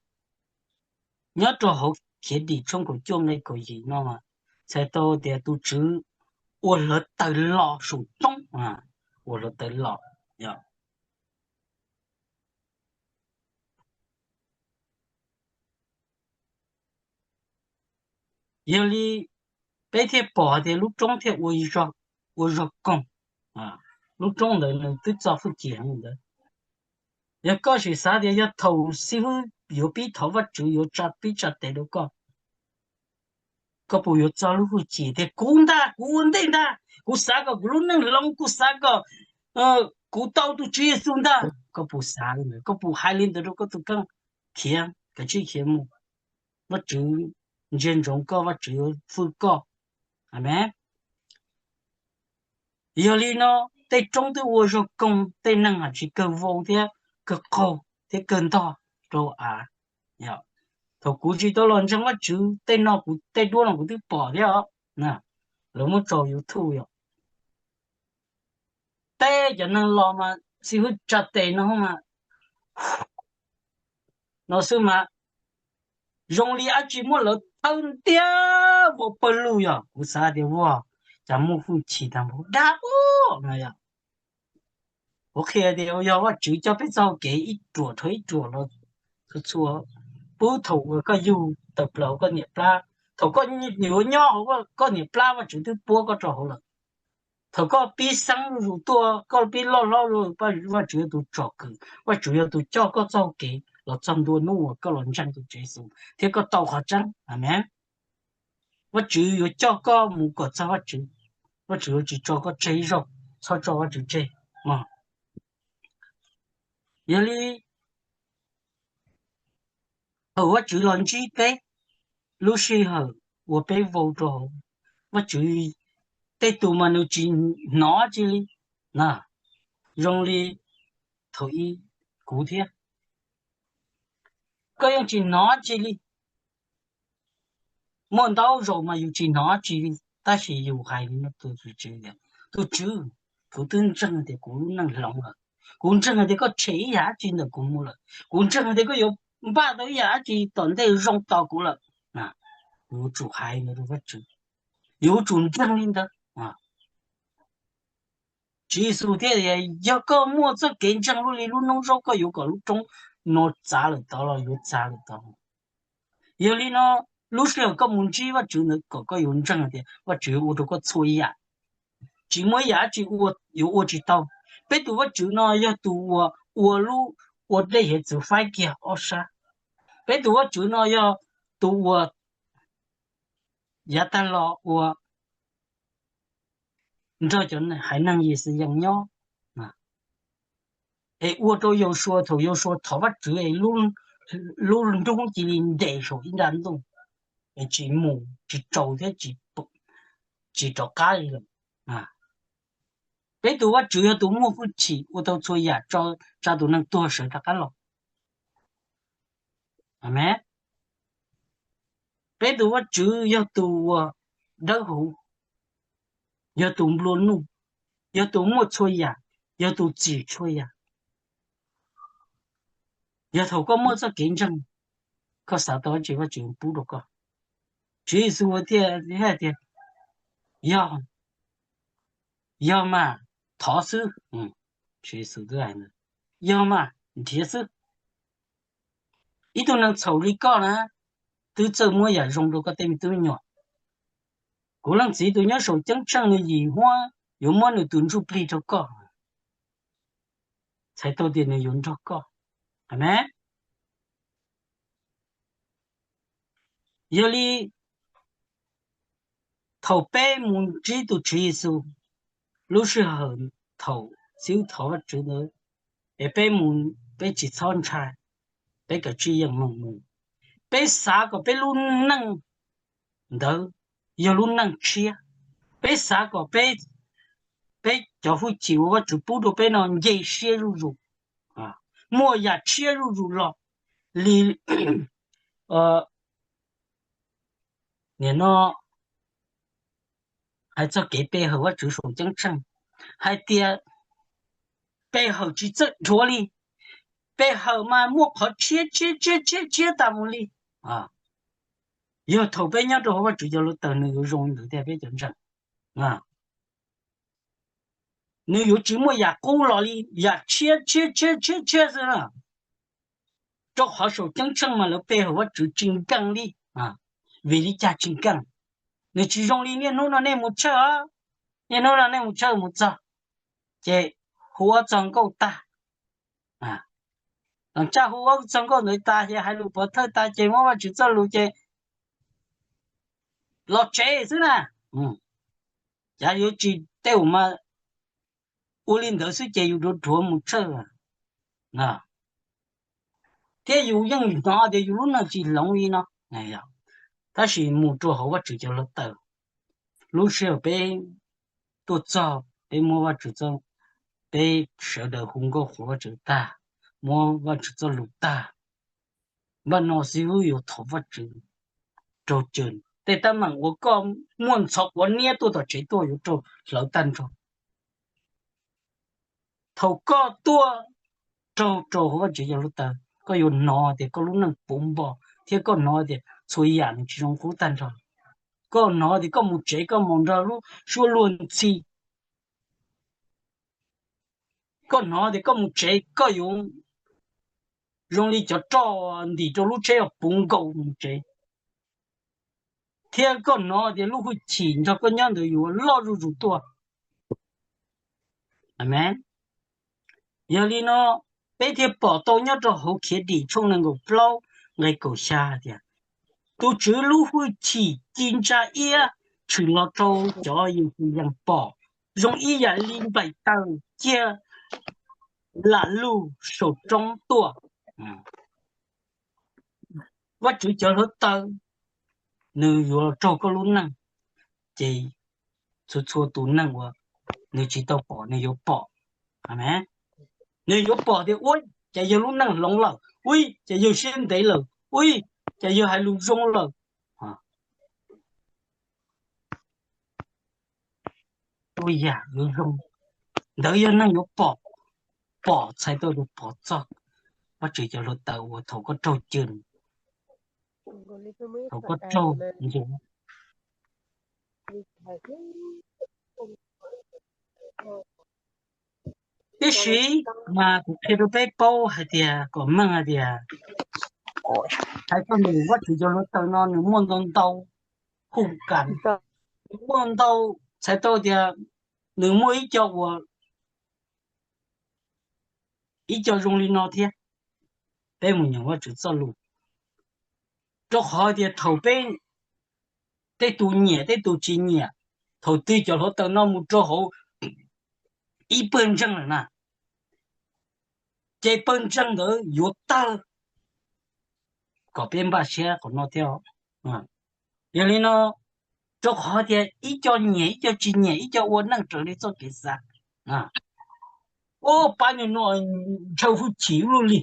nyob rau hauv Khiav Dim tshooj kaum cuaj nqe kaum yim no mas txhais tau tias tus Tswv ua hluav taws los saum roob, ua hluav taws los. Yog li peb thiaj pom hais tias lub roob thiaj ua zog koog, lub roob ntawd nws twb txo hwj chim heev ntawd. Yog koj sim xav tias yog thaum xib hwb yuav pib thov Vajtswv yuav tsa pib tsa tes rau koj, koj puas yuav txo lub hwj chim tias kuv ntag, kuv ua ntej ntag, kuv xav kom kuv lub neej hloov, kuv xav kom kuv tau tus Tswv Yexus ntag? Koj puas xav li ntawd? Koj puas hais li ntawd rau koj tus kheej? Khiav, kav tsij khiav mus. Vajtswv ntsia ntsoov koj, Vajtswv yuav fwj koj. Amees. Yog li no tej roob twb ua zog koog, tej neeg hais tsis kawg vau thiab kawg qaug thiab kawg ntog rau av. Thaum kuv tsis tau los ntseeg Vajtswv, tej no kuv, tej duab no kuv twb pom thiab os. Lawv muab tso YouTube yom. Tej cov neeg los mas xib hwb tsa tes no mas no xwb mas zoo li dab tsi muab lawv thawb ntiab vau pawg lug yom. Kuv xav tias ua cas muaj hwj chim tag npaum dab no yom. Kuv qhia tias yog Vajtswv coj peb txoj hau kev ib ruam dhau ib ruam los txhua txhua, pub thaum uas koj yug tawm plaws hauv koj niam plab, thaum koj yuav nyob hauv koj niam plab Vajtswv twb puab koj rau hauv lawm. Thaum koj pib xeeb zuj zus tuaj, koj pib loj hlob zuj zus, Vajtswv yog tus tsom kwm, Vajtswv yog tus coj koj txoj hau kev los txog ntua hnub uas koj los ntseeg tus Tswv Yexus thiab koj tau qhov tseeb. Amees. Vajtswv yuav coj koj mus kom txog Vajtswv. Vajtswv yuav tsis tso koj tseg ib zaug, txhob tso Vajtswv tseg. Yog li thaum Vajtswv los ntsib peb, lub sij hawm uas peb vau rau hauv, Vajtswv tej tus mas nws tsis hnov tsi li. Zoo li thaum ub kuv thiab, koj yeej tsis hnov tsi li. Muaj ntau zaus mas yus tsis hnov tsi li, tab sis yus hais li no tus Tswv, tus Tswv, kuv twb ntseeg tias kuv lub neej hloov lawm, kuv ntseeg tias koj tshem ib yam dab tsi ntawm kuv mus lawm, kuv ntseeg tias koj yuav npaj tau ib yam dab tsi tom ntej zoo tos kuv lawm. Yus yuav tsum hais li ntawd rau Vajtswv, yus yuav tsum ntseeg li ntawd. Tswv Yexus thiaj tias yog koj muaj txoj kev ntseeg luaj li lub noob zaub, koj yuav kom lub roob no txav lawm tod los yuav txav lawm tod. Yog li no, lub sij hawm koj mus ntsib Vajtswv ntawd kom koj yuav ntseeg tias Vajtswv yuav ua rau koj txhua yam, tsis muaj ib yam dab tsi yuav ua tsis tau. Peb tus Vajtswv no yog tus uas ua lub, ua dej hiav txwv faib kiag ob sab. Peb tus Vajtswv no yog tus uas yav tag los uas nrog cov haiv neeg Yixayees nyob. Es ua rau Yausuas, thaum Yausuas thov Vajtswv es lub nroog cia li nres saum ib nra ntuj, es tsis mus tsis tsaus thiab tsis rov qab li lawm. Peb tus Vajtswv yog tus muaj hwj chim ua tau txhua yam, tsa tus neeg tuag sawv rov qab los. Amees. Peb tus Vajtswv yog tus uas dawb huv, yog tus nplua nuj, yog tus muaj txhua yam, yog tus txim txhua yam. Yog thaum koj muaj txoj kev ntseeg, koj xav tau dab tsi Vajtswv pub rau koj. Tswv Yexus thiaj hais tias, yog, yog mas, thov xwb. Tswv Yexus twb hais, yog mas, nrhiav xwb. Ib tug neeg txhaum li koj na, twb txawj muab yam zoo rau koj tej me tub me nyuam. Kuv Leej Txiv tus nyob saum ceeb tsheej nws yim huab yuav muab nws tus ntsuj plig rau koj, txhais tau tias nws yuav nrog koj. Amees. Yog li thaum peb mus ntsib tus Tswv Yexus, lub sij hawm thaum xib hwb thov Vajtswv ntawd, es peb mus, peb tsis txhob ntshai, peb kav tsij yeej meem mus. Peb xav kom peb lub neej ntawd yog lub neej tshiab. Peb xav kom peb, peb cov hwj chim uas Vajtswv pub rau peb no nce siab zuj zus, muaj yam tshiab zuj zus los li nim no hais txog kev pe hawm Vajtswv saum ceeb tsheej, hais tias pe hawm tsis txawj dhuav li, pe hawm mas muaj qhov tshiab tshiab tshiab tshiab tshiab tas mus li. Yog thaum peb nyob rau hauv Vajtswv cov hluav taws nws yuav zoo li ntawd thiab peb cov ntseeg. Nws yuav tsis muaj yam qub los li, yam tshiab tshiab tshiab tshiab tshiab xwb na. Rau qhov saum ceeb tsheej mas lawv pe hawm Vajtswv tsis nkees li. Vim li cas tsis nkees? Nws tsis zoo li niaj hnub no nej mus tshawj, niaj hnub no nej mus tshawj mus txog, ces hu ob txog nkauj tag, thaum hu ob txog nkauj ntawd tas ces hais lus pov thawj tas ces muab Vajtswv txoj lus ces los tsev xwb na. Cas yuav tsis, tej zaum mas ua li ntawd xwb ces yus rhuav rhuav mus tshawj, thiab yus yeej hnov tias yus lub neej tsis hloov li no. Tab sis mus rau hauv Vajtswv cov hluav taws, lub sij hawm peb tuaj txog peb muab Vajtswv txoj, peb sawv daws hu nkauj qhuas Vajtswv tag, muab Vajtswv txoj lus tag, npaj no xib hwb yuav thov Vajtswv raug cawm. Tej teeb meem uas koj muaj ntxhov quav niab tuaj tom tsev tuaj yuav raug hlawv tag nrho. Thaum koj tuaj raug rau hauv Vajtswv cov hluav taws, koj yuav hnov tias koj lub neej puv npo, thiab koj hnov tias txhua yam nws tsis zoo qub tag nrho. Koj hnov tias koj mus tsev koj mus nrog lub suab luag ntxhi. Koj hnov tias koj mus tsev koj yuav zoo li cov roj ntim rau lub tsheb uas puv nkaus mus tsev, thiab koj hnov tias lub hwj chim nrog koj nyob ntawd yuav loj zuj zus tuaj. Amees. Yog li no peb thiaj pom tau nyob rau hauv Khiavdim tshooj nees nkaum plaub nqe kaum xya hais tias, tus Tswv lub hwj chim ci ntsa iab tshwm los rau cov Yixalayees pom, zoo ib yam li nplaim taws ciaj lam lug saum roob tuaj. Vajtswv cov hluav taws nws yuav raug koj lub neej, ces txhua txhua tus neeg uas nws tsis tau pom nws yuav pom. Amees. Nws yuav pom tias ua cas yawg lub neej hloov lawm, ua cas yawg siab ntev lawm, ua cas yawg hais lus zoo lawm. Ua yam yuav zoo, ntawd yog neeg yuav pom, pom txhais tau tus pom txog Vajtswv cov hluav taws uas thaum koj raug cawm, thaum koj raug ntxuav. Tiam sis mas kuv qhia rau peb paub hais tias kom meej hais tias, hais txog nws Vajtswv cov hluav taws no nws muaj ntau ntau khung kam, nws muaj ntau, txhais tau tias nws muaj ib co uas, ib co zoo li no thiab. Peb mus nyeem Vajtswv txoj lus, rau qhov tias thaum peb, tej tus nyiam tej tus tsis nyiam, thaum twg cov hluav taws no mus rau hauv ib pawg ntseeg lawm na, ces pawg ntseeg ntawd yuav tawg. Kom peb npaj siab qhov no thiab. Yog li no, rau qhov tias ib co nyiam ib co tsis nyiam, ib co ua neej raws li txoj kev xav. Ua pab nws no ntshaw hwj chim ua luaj li,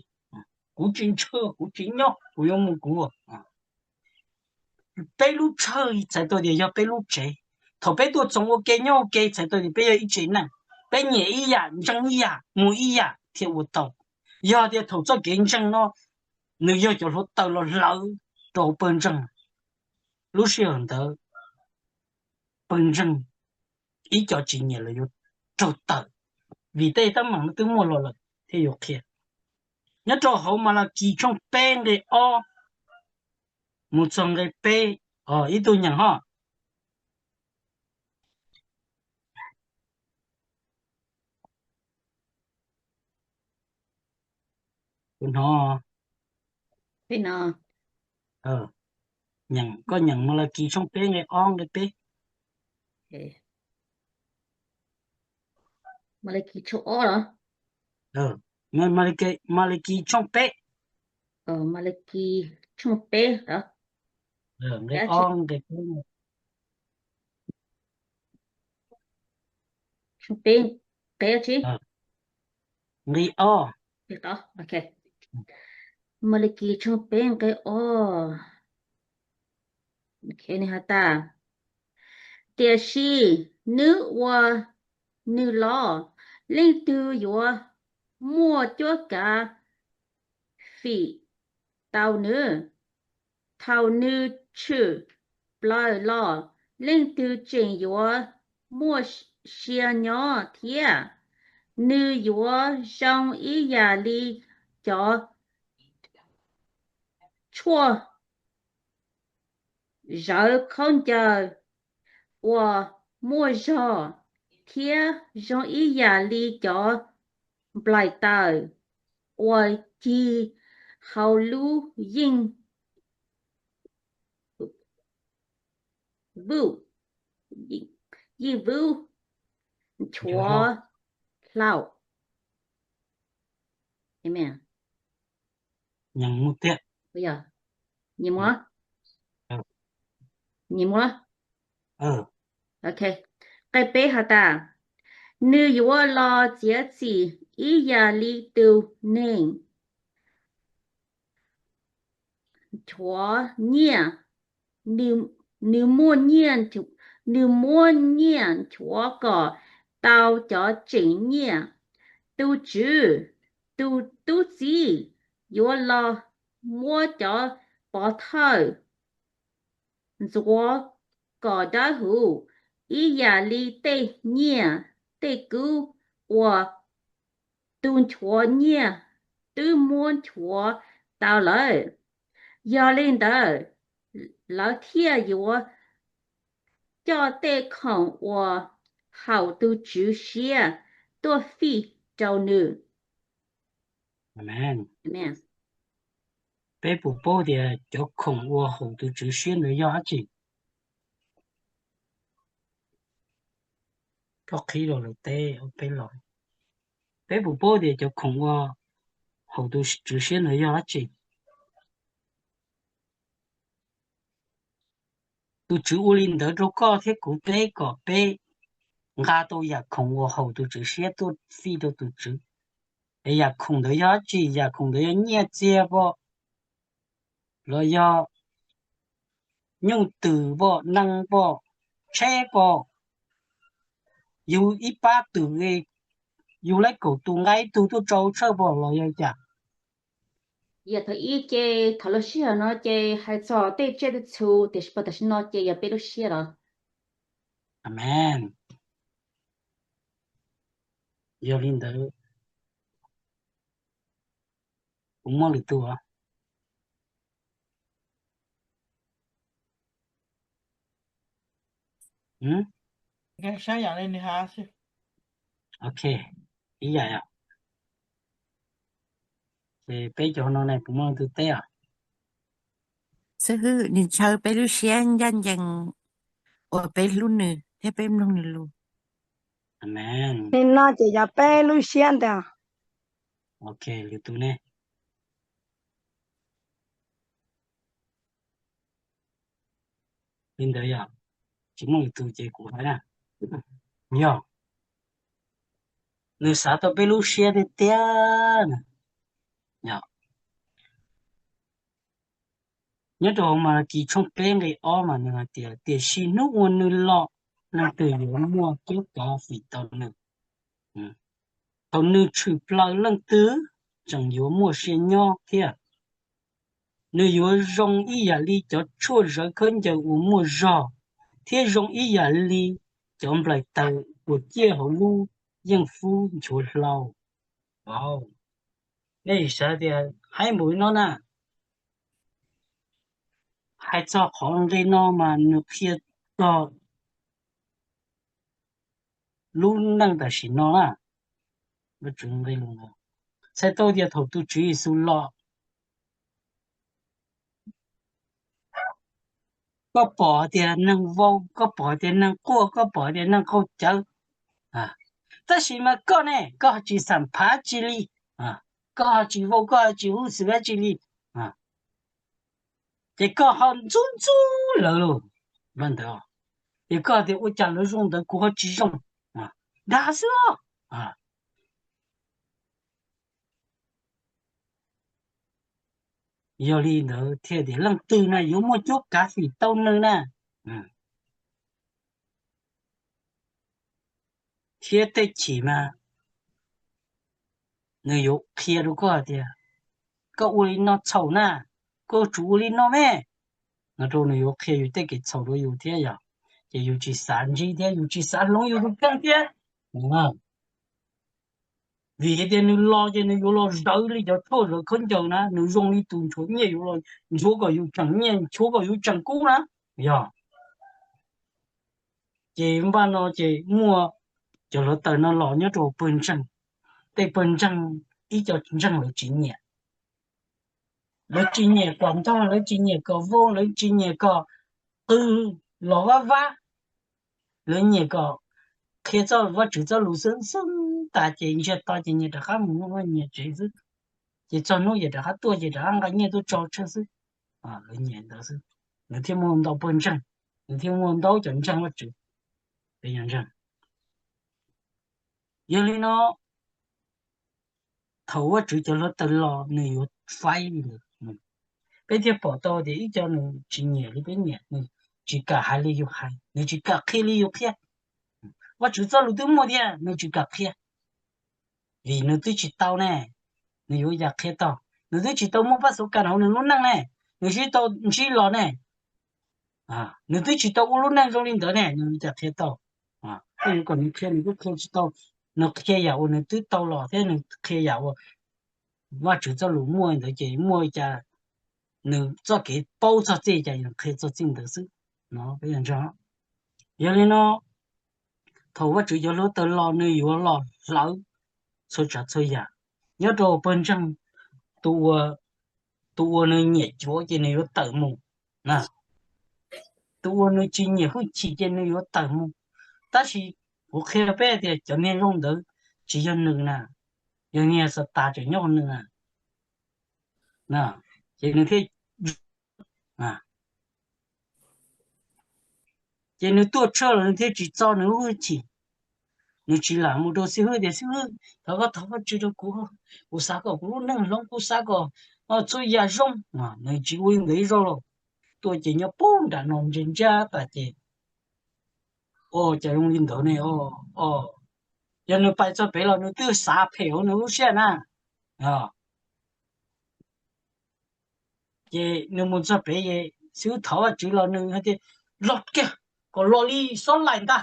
kuv tsis ntshaw, kuv tsis nyob, kuv yuav mus kuv. Peb lub tshawj txhais tau tias yog peb lub tsev. Thaum peb tuaj txoos ua ke nyob ua ke txhais tau tias peb yog ib tsev neeg, peb nyiam ib yam, ntseeg ib yam, mus ib yam thiaj ua tau. Yog tias thaum txoj kev ntseeg no nws yog cov hluav taws los hlawv rau pawg ntseeg, lub sij hawm ntawd pawg ntseeg ib co tsis nyiam los yuav raug tawm, vim tej teeb meem no twb muaj los lawm thiab yuav qhia. Nyob rau hauv Malakis tshooj peb nqe ob mus txog nqe peb, ib tug nyeem ho. Kuv hnov. Koj nyeem Malakis tshooj peb nqe ob nqe peb. Malakis tshooj ob los? Malakis tshooj peb. Malakis tshooj peb, nqe ob nqe peb. Tshooj peb, nqe ob tsi? Nqe ob. Malakis tshooj peb nqe ob. Nws has tas, tiam sis nws uas nws los, leej twg yuav muaj cuab kav fim tau nws? Thaum nws tshwm plaws los, leej twg tseem yuav muaj sia nyob thiab? Nws yuav zoo ib yam li cov tshuaj zawv khaub ncaws uas muaj zog, thiab zoo ib yam li cov nplaim taws uas cig hauv lub yeej vwj, yeej vwj nchuav hlaub. Nyias mus, nqe peb has tas, nws yuav los txiav txim ib yam li tus neeg nchuav nyiaj, nws muab nyiaj, nws muab nyiaj nchuav kom tau cov tseem nyiaj. Tus Tswv tus tub txib yuav los muab cov pov thawj ntxuav kom dawb huv ib yam li tej nyiaj tej kub uas tus nchuav nyiaj twb muab nchuav tau lawm. Yog li ntawd, lawv thiaj yuav coj tej khoom uas haum tus Tswv siab tuaj fij rau nws. Peb puas paub tias cov khoom uas haum tus Tswv siab ntawd yog dab tsi? Koj qhib rau lawv teb, peb los. Peb puas paub tias cov khoom uas haum tus Tswv siab ntawd yog dab tsi? Tus Tswv ua li ntawd rau koj thiab kuv peb kom peb nqa tau yam khoom uas haum tus Tswv siab tuaj fij rau tus Tswv. Es yam khoom ntawd yog dab tsi? Yam khoom ntawd yog nyiaj txiag pom, los yog nyuj twm pom, nees pom, tsheb pom, yus ib pab twm, yus laib kaum tus nqa ib tug tuaj tso tshawj pom los yog cas? Yam thaum ib ces thaum lub sij hawm no ces hais txog tej tsiaj tej txhu, tiam sis tam sim no ces yog peb lub siab los. Amen. Yog li ntawd, kuv muaj lwm tus. Ok, ib yam. Ces peb cov no ne, puas muaj leej twg teb os? Xib hwb, nws ntshaw peb lub siab ncaj ncees uas peb hlub nws thiab peb mloog nws lus. Amen. Nim no ces yog peb lub siab ntag. Ok, lwm tus ne? Li ntawd yog tsis muaj lwm tus ces kuv hais na. Yog nws xav tau peb lub siab tiag tiag na. Yog nyob rau Malakis tshooj peb nqe ob mas nws hais tias, tiam sis hnub uas nws los, leej twg yuav muaj cuab kav fim tau nws? Thaum nws tshwm plaws leej twg tseem yuav muaj sia nyob thiab. Nws yuav zoo ib yam li cov tshuaj zawv khaub ncaws uas muaj zog, thiab zoo ib yam li cov nplaim taws uas ciaj hauv lub yeej fub nchuav hlau. Nej xav tias haib npaum li no na, hais txog qhov nqe no mas nws qhia txog lub neej tam sim no na. Txhais tau tias thaum tus Tswv Yexus los, koj pom tias neeg vau, koj pom tias neeg quaj, koj pom tias neeg qaug cawv, tab sis mas koj ne, koj ho tsis xam phav dab tsi li, koj ho tsis vau, koj ho tsis hub xwm dab tsi li, ces koj ho ntxub ntxub lawv lauj. Ntawd, ces koj tias ua cas lawv zoo ntawd kuv ho tsis zoo, dag xwb os. Yog li ntawd thiaj tias leej twg na yuav muaj cuab kav fim tau nws na. Thiab tej chim mas nws yuav qhia rau koj tias, koj ua li no txhaum na, koj yuav tsum ua li no me. No rau nws yuav qhia yus tej kev txhaum rau yus thiab yog, ces yus tsis xav ntsib thiab yus tsis xav hloov yus tus kheej thiab. Vim hais tias nws los ces nws yuav los zawv li cov tshuaj zawv khaub ncaws na, nws zoo li tus nchuav nyiaj yuav los nchuav kom yus tseem nyiaj, nchuav kom yus tseem kub na. Yog, ces npaj no ces muaj cov hluav taws no los nyob rau pawg ntseeg. Tej pawg ntseeg, ib co ntseeg lawv tsis nyiam, lawv tsis nyiam kom ntog, lawv tsis nyiam kom vau, lawv tsis nyiam kom qw los vab vab, lawv nyiam kom qhia txoj Vajtswv txoj lus xwb xwb tas ces ntsiag to ces nyias rov qab mus nyias tsev xwb, ces txog hnub ces rov qab tuaj ces rov qab nqa nyiaj tuaj tso tshaj xwb. Lawv nyiam ntawd xwb, nws thiaj muaj ntau pawg ntseeg, nws thiaj muaj ntau cov ntseeg Vajtswv. Yog li no, thaum Vajtswv cov hluav taws los nws yuav faib li ntawd. Peb thiaj pom tau tias ib co nws tsis nyiam li peb nyiam, nws tsis kam hais li yus hais, nws tsis kam qhia li yus qhia. Vajtswv txoj lus twb muaj thiab nws tsis kam qhia, vim nws twb tsis tau ne, nws yuav ua cas qhia tau? Nws twb tsis tau muaj pab xov kas hauv nws lub neej ne, nws tsis tau ntsib los ne, nws twb tsis tau ua lub neej zoo li ntawd ne, nws yuav ua cas qhia tau? Koj yuav kom nws qhia nws twb qhia tsis tau, nws qhia yam uas nws twb tau los thiab nws qhia yam uas Vajtswv txoj lus muaj ntawd ces muaj li cas nws txoj kev paub txog txij cas nws qhia txog txij ntawd xwb. Yog li no, thaum Vajtswv cov hluav taws los nws yuav los hlawv txhua tsav txhua yam. Nyob rau pawg ntseeg, tus uas nws nyiam cuav ces nws yuav tawm mus, tus uas nws tsis nyiam hwj chim ces nws yuav tawm mus. Tab sis kuv qhia peb tias cov niag zoo ntawd tsis yog nws na, yog niag Xatas tseem nyob hauv nws na, ces nws thiaj ces nws tuaj tshaj los nws thiaj tsis txo nws lub hwj chim. Nws tsis lam mus rau xib hwb tias, xib hwb, thov koj thov Vajtswv rau kuv, kuv xav kom kuv lub neej hloov, kuv xav kom txhua yam zoo. Nws tsis ua li ntawd ib zaug los, tuaj ces nyob puag nram no ntsia ntsia tas ces, o, cas zoo li ntawd ne, o, yog nws pais txog pem los nws twb xav phem hauv nws lub siab na. Ces nws mus txog pem, xib hwb thov Vajtswv los nws hais tias, los kiag, kom los li xob laim ntag,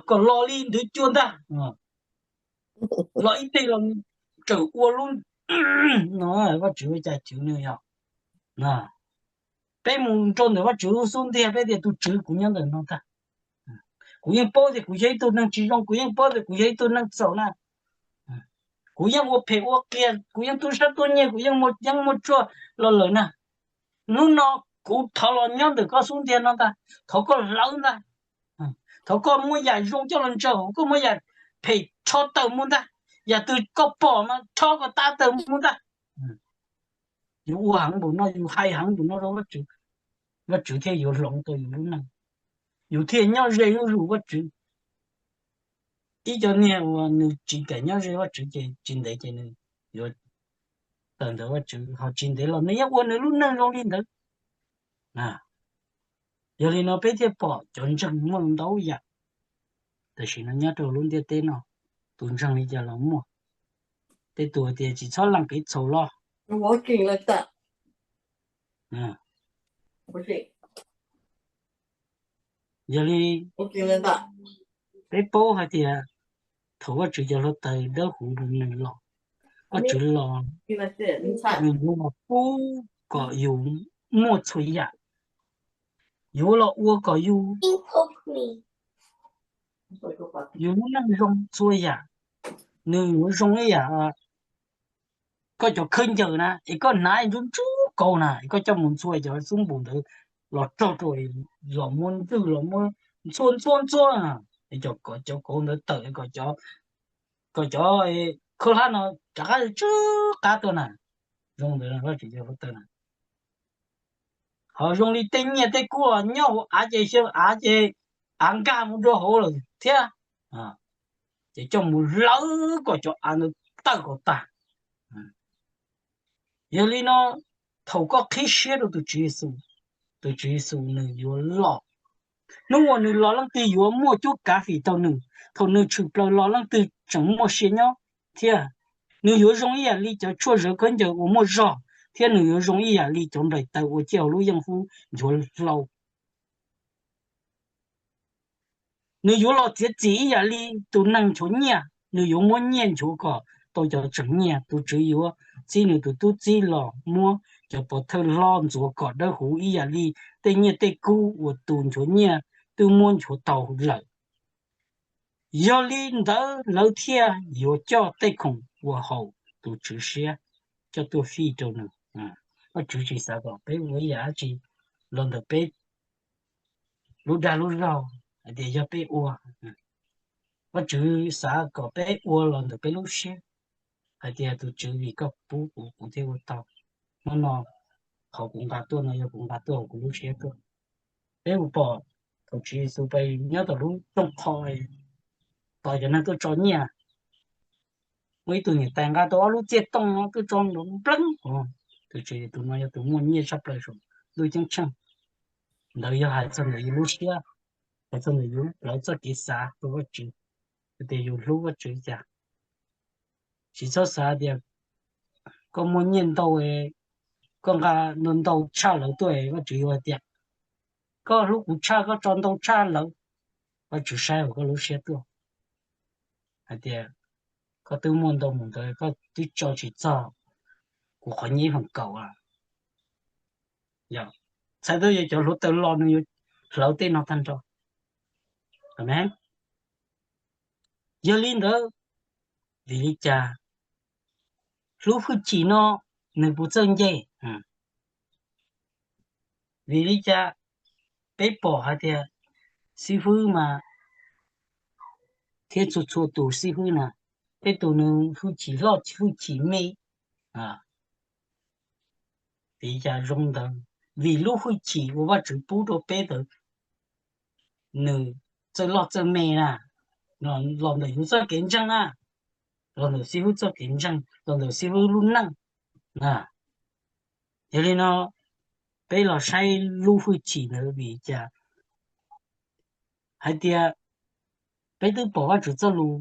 kom los li ntwv cua ntag, los ib teg los tsaws ua lub no, Vajtswv ua cas chwv nws yog. Peb mus rau ntawm Vajtswv lub xub ntiag peb tias, tus Tswv, kuv nyob ntawm no ntag, kuv yeej paub tias kuv yog ib tug neeg tsis zoo, kuv yeej paub tias kuv yog ib tug neeg txhaum na, kuv yeej ua phem ua qias, kuv yeej tub sab tuab nyiag, kuv yeej muaj yeeb muaj tshuaj los lawm na. Hnub no kuv thov los nyob ntawm koj xub ntiag no ntag, thov koj hlawv ntag, thov koj muab yam zoo coj los ntsaws, koj muab yam phem rho tawm mus ntag. Yam twg koj pom mas rho kom tas tawm mus ntag. Yus ua heev npaum no, yus hais heev npaum no rau Vajtswv, Vajtswv thiaj yuav hloov tau yus lub neej, yus thiaj nyob ze zuj zus Vajtswv. Ib cov niag uas nws tsis kam nyob ze Vajtswv ces tsis ntev ces nws yuav tawm ntawm Vajtswv, ho tsis ntev los nws yeej ua nws lub neej zoo li ntawd. Yog li no peb thiaj pom cov ntseeg muaj ntau yam, tam sim no nyob rau lub ntiaj teb no, tus ntseeg li cas los muaj. Tej tus hais tias tsis txhob lees kev txhaum los. Yog li peb paub hais tias thaum Vajtswv cov hluav taws dawb huv nws los, Vajtswv los, nws yuav los pub kom yus muaj txhua yam, yuav los ua kom yus, yus lub neej zoo txhua yam. Nws yuav zoo ib yam koj cov khaub ncaws na, es koj hnav ntsuj ntsuj kauv na, es koj coj mus ntxhua cov xub npum ntawd los rog rau, los muab ntswj los muab ntxhua ntxhua ntxhua, es cov kauv ntawd tawm kom cov khaub hlab no rov qab tsw qab tuaj na. Zoo ntawd Vajtswv cov hluav taws na. Ho zoo li tej nyiaj tej kub nyob hauv av ces xyaw av ces av nkag mus rau hauv lawm thiab, ces coj mus hlawv kom cov av ntawd tawg kom tag. Yog li no, thaum koj qhib siab rau tus Tswv Yexus, tus Tswv Yexus nws yuav los. Hnub uas nws los leej twg yuav muaj cuab kav fim tau nws. Thaum nws tshwm plaws los leej twg tseem muaj sia nyob thiab. Nws yuav zoo ib yam li cov tshuaj zawv khaub ncaws uas muaj zog, thiab nws yuav zoo ib yam li cov nplaim taws uas ciaj hauv lub yeeb fwb nchuav hlau. Nws yuav los txiav txim ib yam li tus neeg nchuav nyiaj, nws yuav muab nyiaj nchuav kom tau cov tseem nyiaj. Tus Tswv yuav txib nws tus tub txib los muab cov pov thawj hlob ntxuav kom dawb huv ib yam li tej nyiaj tej kub uas tus nchuav nyiaj twb muab nchuav tau lawm. Yog li ntawd lawv thiaj yuav coj tej khoom uas haum tus Tswv siab coj tuaj fij rau nws. Vajtswv tsis xav kom peb ua ib yam dab tsi los ntawm peb lub dag lub zog hais tias yog peb ua. Vajtswv xav kom peb ua los ntawm peb lub siab hais tias tus Tswv, vim koj pub kuv, kuv thiaj ua tau. Hnub no qhov kuv nqa tuaj no yog kuv nqa tuaj hauv kuv lub siab tuaj. Peb mus pom thaum Tswv Yexus pais nyob tom lub rooj qho, tos cov neeg tuaj tso nyiaj, muaj ib tug niam tais nqa tau ob lub txiaj tooj no tuaj tso nrov npleeb. Tus Tswv, tus no yog tus muaj nyiaj tshaj plaws saum ntuj ceeb tsheej. Ntawd yog hais txog ntawm yus lub siab, hais txog ntawm yus lub plawv txoj kev xav rau Vajtswv, hais tias yus hlub Vajtswv li cas. Tsis txhob xav tias koj muaj nyiaj ntau, koj nqa ntau ntau tshaj lawv tuaj, Vajtswv yuav hais tias koj hlub kuv tshaj, koj tso ntau tshaj lawv. Vajtswv saib hauv koj lub siab tuaj hais tias koj twb muaj ntau mus ntawd, koj twb tso tsis txog kuv qhov nyiaj ib feem kaum a. Txhais tau yog cov hluav taws los nws yuav hlawv tej no tag nrho. Amees. Yog li ntawd, vim li cas lub hwj chim no nws puas txawj nce? Vim li cas peb pom hais tias xib fwb mas, thiab txhua txhua tus xib fwb na, tej tus nws hwj chim loj hwj chim me, vim li cas zoo ntawd? Vim lub hwj chim uas Vajtswv pub rau peb ntawd nws txawj loj txawj me na, los ntawm yus txoj kev ntseeg na, los ntawm xib fwb txoj kev ntseeg, los ntawm xib fwb lub neej na. Yog li no, peb los saib lub hwj chim ntawd vim li cas. Hais tias peb twb pom Vajtswv txoj lus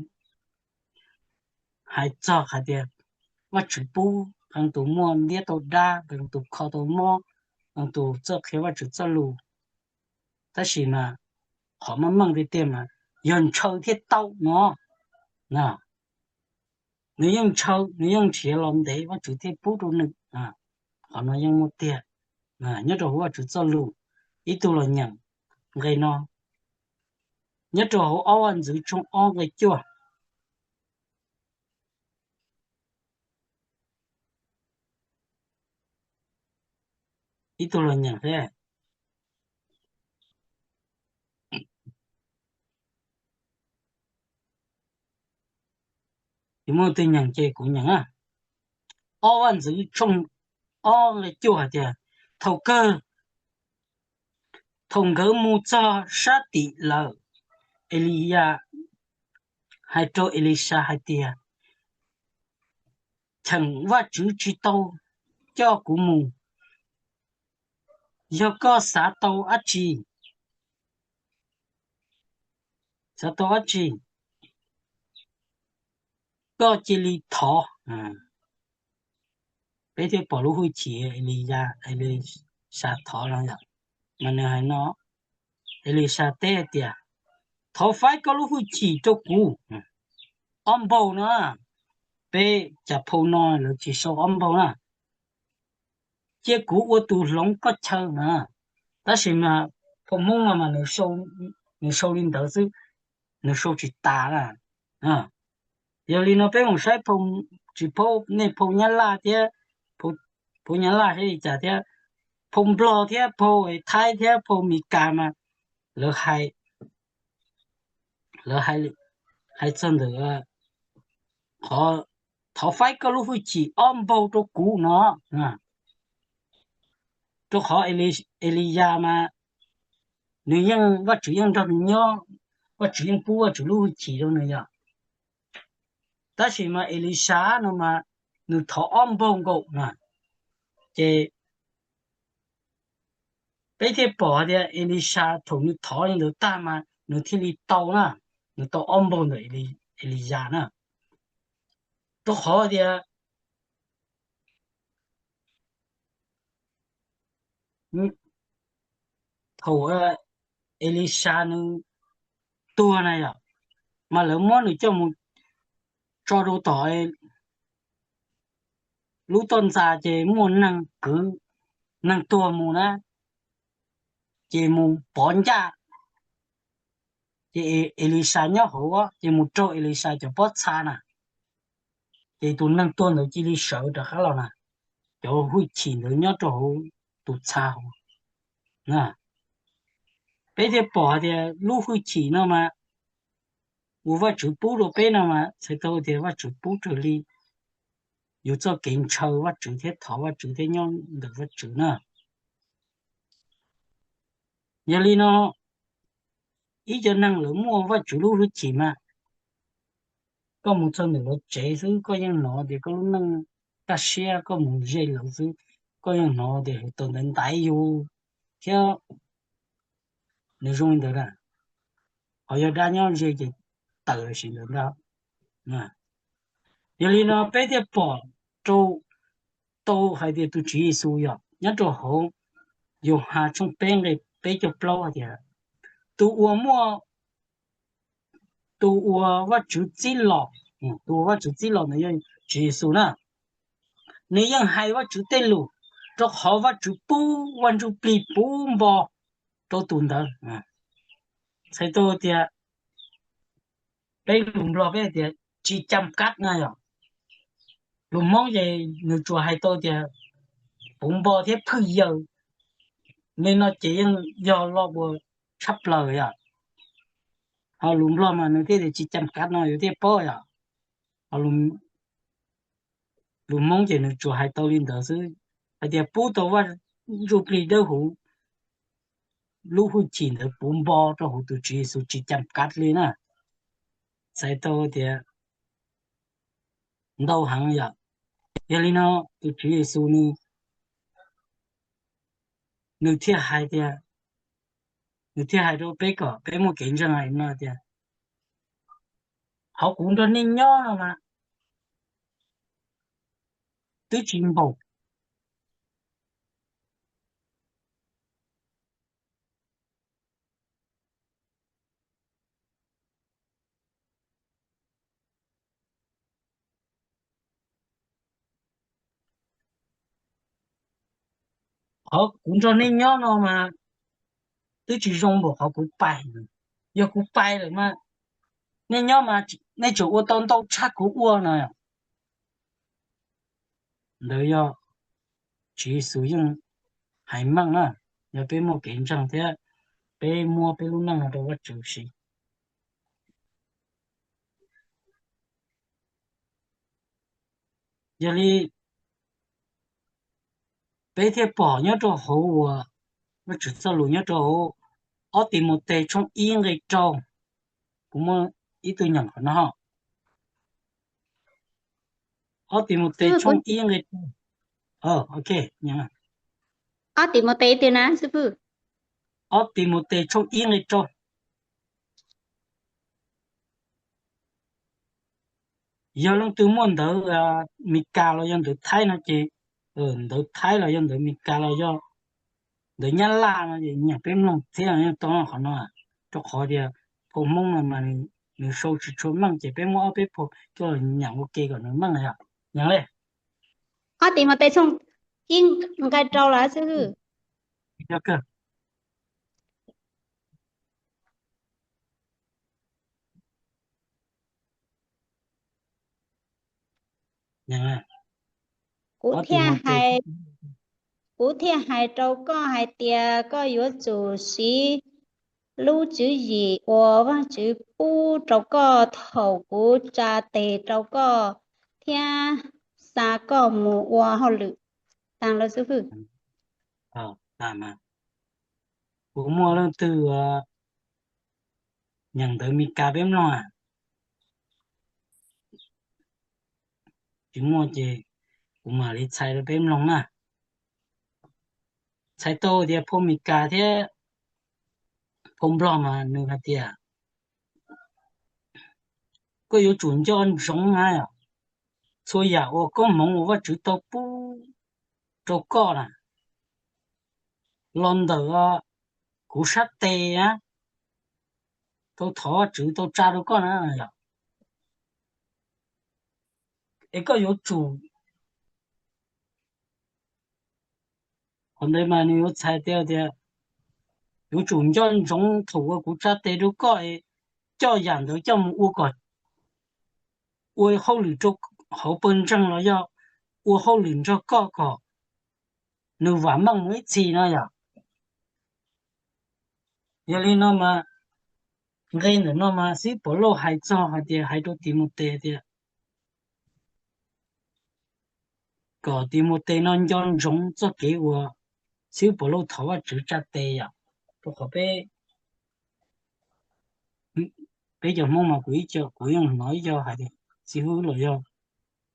hais txog hais tias Vajtswv pub qee tus muaj ntiab tau dab, qee tus kho tau mob, qee tus txawj qhia Vajtswv txoj lus. Tab sis mas qhov meej meej tiag tiag mas yog ntshaw thiaj tau no. Nws yeej ntshaw, nws yeej nrhiav los ntev Vajtswv thiaj pub rau nws. Qhov no yeej muaj tiag. Nyob rau hauv Vajtswv txoj lus, ib tug los nyeem nqe no, nyob rau hauv ob Vaj ntxwv tshooj ob nqe cuaj. Ib tug los nyeem thiab. Yus muaj tus nyeem ces kuv nyeem na. Ob Vaj Ntxwv tshooj ob nqe cuaj hais tias, thaum kawg, thaum nkawd mus txog sab tim lawm, Eliyas hais rau Elisas hais tias, cheem Vajtswv tsis tau coj kuv mus. Yog koj xav tau dab tsi, xav tau dab tsi, koj cia li thov. Peb thiaj pom lub hwj chim Eliyas, Elisas thov no yom. Mas nws hais no, Elisas teb hais tias, thov faib koj lub hwj chim rau kuv. Ob npaug no, peb cas phau no lawv tsis sau ob npaug na. Cia kuv ua tus hloov koj chaw na. Tab sis mas phau Hmoob no mas nws sau li ntawd xwb, nws sau tsis tas na. Yog li no peb mus saib, tsis paub nej phau Nyab Laj thiab, phau Nyab Laj thiab li cas thiab, phau Nplog thiab phau Thaib thiab phau Mes Kas mas lawv hais, lawv hais txog ntawm qhov thov faib koj lub hwj chim ob npaug rau kuv no. Rau qhov Eliyas mas nws yeej, Vajtswv yeej nrog nws nyob, Vajtswv yeej pub Vajtswv lub hwj chim rau nws yom. Tab sis mas Elisas no mas nws thov ob npaug nkaus na. Ces peb thiaj pom tias Elisas thaum nws thov li ntawd tag mas nws thiaj li tau na, nws tau ob npaug ntawm Eliyas na. Rau qhov tias thaum Elisas nws tuag na yom, mas lawv muab nws coj mus tso rau tom lub toj ntxas ces muaj neeg kwv neeg tuag mus na, ces mus pov ncaj, ces Elisas nyob hauv ces mus raug Elisas cov pob txha na, ces tus neeg tuag ntawd cia li sawv rov qab los na, cov hwj chim ntawd nyob rau hauv tus txha hauv. Peb thiaj pom hais tias lub hwj chim no mas uas Vajtswv pub rau peb no mas txhais tau tias Vajtswv pub raws li yus txoj kev ntshaw Vajtswv thiab thov Vajtswv thiab nyob ntawm Vajtswv na. Yog li no, ib cov neeg lawv muaj Vajtswv lub hwj chim mas koj mus txog ntawm lawv tsev xwb koj yeej hnov tias koj lub neej kaj siab, koj mus ze lawv xwb koj yeej hnov tias tau ntaiv ntaiv yus thiab. Nws zoo li ntawd na, ho yog dab nyob ze ces tawm lawm sim ntawd ntag. Yog li no peb thiaj pom rau tau hais tias tus Tswv Yexus yog nyob rau hauv Yauhas tshooj peb nqe peb caug plaub hais tias, tus uas muaj, tus uas Vajtswv txib los, tus uas Vajtswv txib los ntawd yog Tswv Yexus na, nws yeej hais Vajtswv tej lus, rau qhov Vajtswv pub Vaj Ntsuj Plig puv npo rau tus ntawd. Txhais tau tias peb lus Nplog peb hais tias tsis cam kab na yom. Lus Hmoob ces nws tsuas hais tau tias puv npo thiab phwj yaws, li no ces yeej yog lo ua tshaj plaws yom. Ho lus Nplog mas nws thiaj tias tsis cam kab no yus thiaj paub yom. Ho lus Hmoob ces nws tsuas hais tau li ntawd xwb, hais tias pub tau Vaj Ntsuj Plig Dawb Huv lub hwj chim ntawd puv npo rau hauv tus Tswv Yexus tsis cam kab li na. Txhais tau tias ntau heev yom. Yog li no tus Tswv Yexus nws, nws thiaj hais tias, nws thiaj hais rau peb kom peb muaj kev ntseeg hais no tias, qhov kuv nrog nej nyob no mas twb tsis npaum, qhov kuv nrog nej nyob no mas twb tsis zoo npaum qhov kuv pais. Yog kuv pais lawm mas nej nyob mas nej tseem ua tau ntau tshaj kuv ua no. Ntawd yog Tswv Yexus yeej hais meej na, yog peb muaj kev ntseeg thiab peb muab peb lub neej no rau Vajtswv siv. Yog li peb thiaj pom nyob rau hauv uas Vajtswv txoj lus nyob rau hauv ob Timautes tshooj ib nqe rau. Kuv muaj ib tug nyeem qhov no. Ob Timautes tshooj ib nqe rau. Ok, nyeem. Ob Timautes twg na xib fwb? Ob Timautes tshooj ib nqe rau. Yog leej twg muaj ntawv Meskas los yog ntawv Thaib no ces, ntawv Thaib los yog ntawv Meskas los yog ntawv Nyab Laj no ces nyeem peb mloog thiab yeej tau qhov no, rau qhov tias phau Hmoob no mas nws sau tsis tshua meej ces peb muab ob peb phau coj los nyeem ua ke kom nws meej yom. Nyeem li. Ob Timautes tshooj ib nqe rau lawm xib fwb. Kuv thiaj hais, kuv thiaj hais rau koj hais tias koj yuav tsum siv lub tswv yim uas Vajtswv pub rau koj thaum kuv tsa tes rau koj thiab xa koj mus ua hauj lwm. Taag lawm xib fwb. Kuv muaj leej twg nyeem ntawv Meskas peb mloog? Tsis muaj ces kuv mam li txhais rau peb mloog na. Txhais tau tias phau Meskas thiab phau Nplog mas nws hais tias koj yuav tsum nco ntsoov na, txhua yam uas koob hmoov uas Vajtswv tau pub rau koj na, los ntawm kuv sab tes na, tau thov Vajtswv tau tsa rau koj na yom. Es koj yuav tsum, qhov ntawd mas nws yuav txhais tau tias yuav tsum nco ntsoov thaum uas kuv tsa tes rau koj es coj yam ntawd coj mus ua kom, ua hauj lwm rau hauv pawg ntseeg los yog ua hauj lwm nrog koj kom nws vam meej mus ib txhis no yom. Yog li no mas nqe ntawm no mas xib hwb Paulus hais txog hais tias hais rau Timautes tias kom Timautes no nco ntsoov txoj kev uas xib hwb Paulus thov Vajtswv tsa tes yom, rau qhov peb, peb cov Hmoob mas kuv, kuv yeej hnov ib co hais tias xib hwb los yog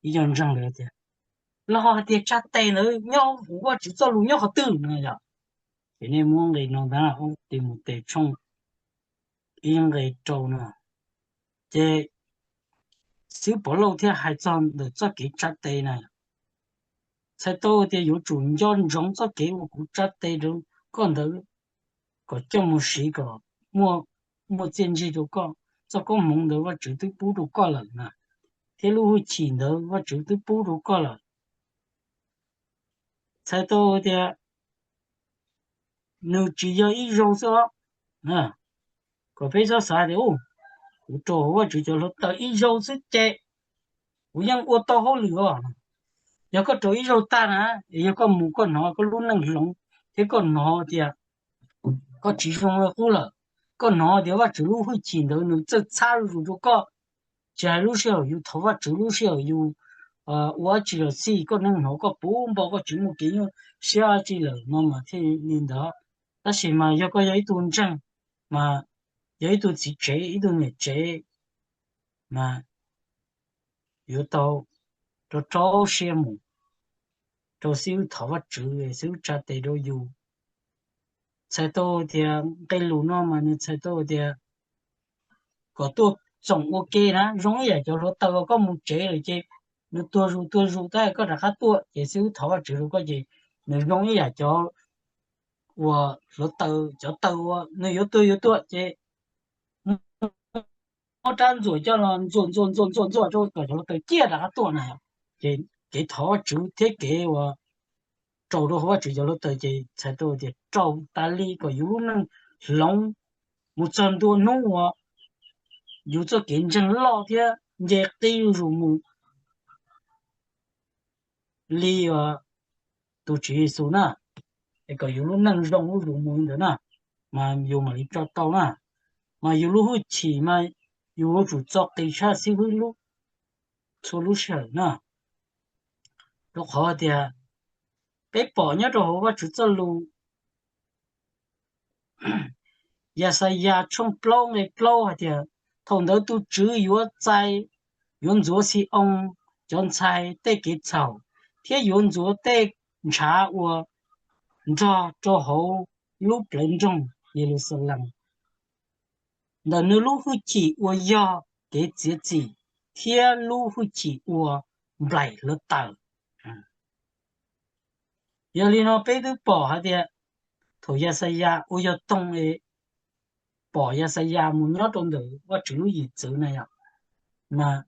ib co ntseeg lawm tias, los hais tias tsa tes ntawd nyob hauv Vajtswv txoj lus nyob qhov twg no yom. Ces nej muab nqe no ntag, Timautes tshooj ib nqe rau no, ces xib hwb Paulus thiaj hais txog ntawm txoj kev tsa tes na. Txhais tau tias yuav tsum nco ntsoov txoj kev uas kuv tsa tes rau koj ntawd kom coj mus siv kom muaj txiaj ntsig rau koj. Txoj koob hmoov ntawd Vajtswv twb pub rau koj lawm na, thiab lub hwj chim ntawd Vajtswv twb pub rau koj lawm. Txhais tau tias nws tsis yog ib zaug xwb os. Kom peb txhob xav tias kuv rau Vajtswv cov hluav taws ib zaug xwb ces kuv yeej ua tau hauj lwm os. Yog koj rau ib zaug tag na, yog koj mus koj hnov koj lub neej hloov thiab koj hnov tias koj tsis zoo li qub lawm, koj hnov tias Vajtswv lub hwj chim ntawd nws txawj txhab zuj zus rau koj, tsis hais lub sij hawm yus thov Vajtswv, lub sij hawm yus ua dab tsi los xij, koj neej hnov koj puv npo koj tsis muaj kev nyuaj siab dab tsi lawm no mas thiaj li ntawd. Tab sis mas yog koj yog ib tug ntseeg, mas yog ib tug txiv tsev ib tug niam tsev, mas yuav tau rau rau siab mus rau xib hwb thov Vajtswv, xib hwb tsa tes rau yus. Txhais tau tias nqe lus no mas nws txhais tau tias kom tuaj txoom ua ke na, zoo ib yam cov hluav taws uas koj mus tsev lawm ces nws tuag zus tuag zus tab koj rov qab tuaj ces xib hwb thov Vajtswv rau koj ces nws zoo ib yam cov uas hluav taws, cov taws uas nws yuav tuag yuav tuag ces muab rab ntxuam coj los ntxuam ntxuam ntxuam ntxuam ntxuam rau kom cov hluav taws ciaj rov qab tuaj na. Ces kev thov Vajtswv thiab kev uas rau rau hauv Vajtswv cov hluav taws ces txhais tau tias rau tas li kom yus lub neej hloov mus txog ntua hnub uas yus txoj kev ntseeg loj thiab nce qi zuj zus mus li tus Tswv Yexus na, es kom yus lub neej zoo zuj zus mus li ntawd na, mas yus mam li tso tau na. Mas yus lub hwj chim mas yus yuav tsum txo qis tshaj xib hwb lub, txhua lub sij hawm na. Rau qhov tias peb pom nyob rau hauv Vajtswv txoj lus Yaxayas tshooj plaub nqe plaub hais tias, thaum ntawd tus Tswv yuav txais, yuav ntxuav Xi-oos cov ntxhais tej kev txhaum, thiab yuav ntxuav tej ntshav uas nrog rau hauv lub plawv nroog Yeluxalees ntawm nws lub hwj chim uas yog kev txiav txim thiab lub hwj chim uas nplaim hluav taws. Yog li no peb twb pom hais tias thaum Yaxayas ua yog toog es pom Yaxayas mus nyob rau ntawm Vajtswv lub yim txwv na yom, mas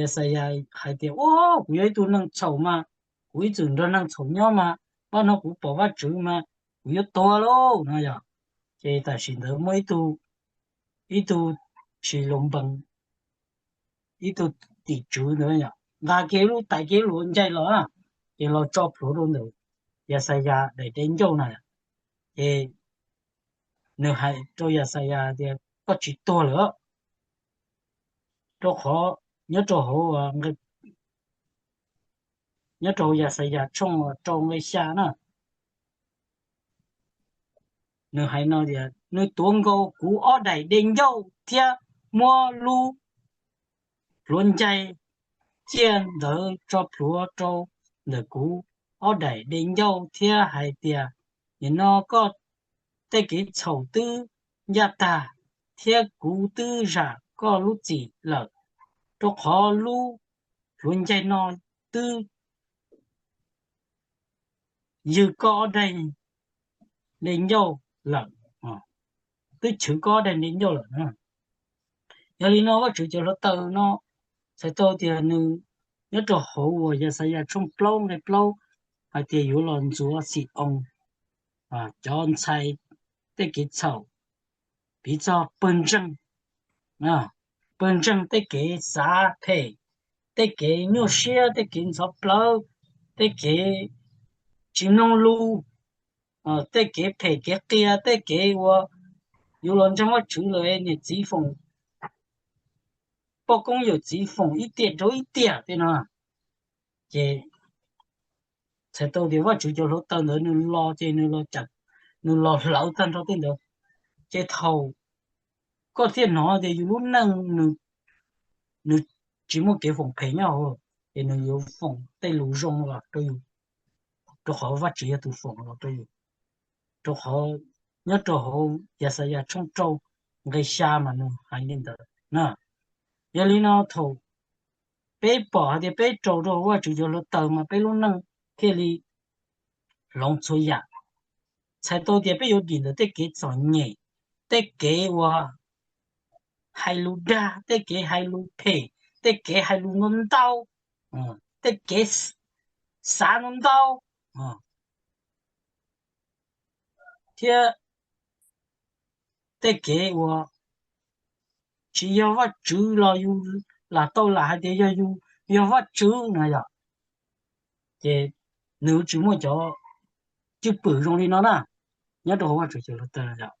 Yaxayas hais tias, ua, kuv yog ib tug neeg txhaum mas, kuv ib txwm nrog neeg txhaum nyob mas, vaj no kuv pom Vajtswv mas kuv yuav tuag lauj no yom. Ces tam sim ntawd muaj ib tug, ib tug tsis los npees, ib tug tim tswv ntawd nqa kiag lub tais kiag luav ncaig los, ces los tso plhuav rau ntawm Yaxayas daim de ncauj na. Ces nws hais rau Yaxayas tias, koj tsis tuag lawm, rau qhov nyob rau hauv, nyob rau Yaxayas tshooj rau nqe xya na, nws hais no tias, nws tuav nkaus kuv ob daim de ncauj thiab muab lub pluav ncaig ciaj ntawd tso plhuav rau ntawm kuv ob daim de ncauj thiab hais tias, nim no koj tej kev txhaum twb ncaj tag, thiab kuv twb zam koj lub txim lawm, rau qhov lub pluav ncaig no twb ywg koj ob daim de ncauj lawm, twb chwv koj ob daim de ncauj lawm. Yog li no Vajtswv cov hluav taws no txhais tau tias nws nyob rau hauv uas Yaxayas tshooj plaub nqe plaub hais tias yuav los ntxuav Xi-oos cov ntxhais tej kev txhaum, piv txog pawg ntseeg, pawg ntseeg tej kev xav phem, tej kev nyuaj siab, tej kev ntxhov plawv, tej kev tsis mloog lus, tej kev phem kev qias, tej kev uas yuav los ntseeg Vajtswv lawm niam txiv foom, poj koob yawm txiv foom ib tiam rau ib tiam tej no. Ces txhais tau tias Vajtswv cov hluav taws ntawd nws los ces nws los, nws los hlawv tag nrho tej ntawd. Ces thaum koj thiaj hnov tias yus lub neej nws tsis muaj kev foom phem nyob hauv, ces nws yuav foom tej lus zoo los rau yus, rau qhov Vajtswv yog tus foom los rau yus. Rau qhov nyob rau hauv Yaxayas tshooj rau nqe xya mas nws hais li ntawd na. Yog li no thaum peb pom hais tias peb raug rau hauv Vajtswv cov hluav taws mas peb lub neej thiaj li hloov txhua yam. Txhais tau tias peb yuav dim ntawm tej kev txom nyem, tej kev uas hais lus dag, tej kev hais lus phem, tej kev hais lus ntau ntau, tej kev xav ntau ntau, thiab tej kev uas tsis yog Vajtswv los yus lam tau lam hais tias yog yus yog Vajtswv no yom. Ces nws tsis muaj cov cwj pwm zoo li no na, nyob rau hauv Vajtswv cov hluav taws no yom.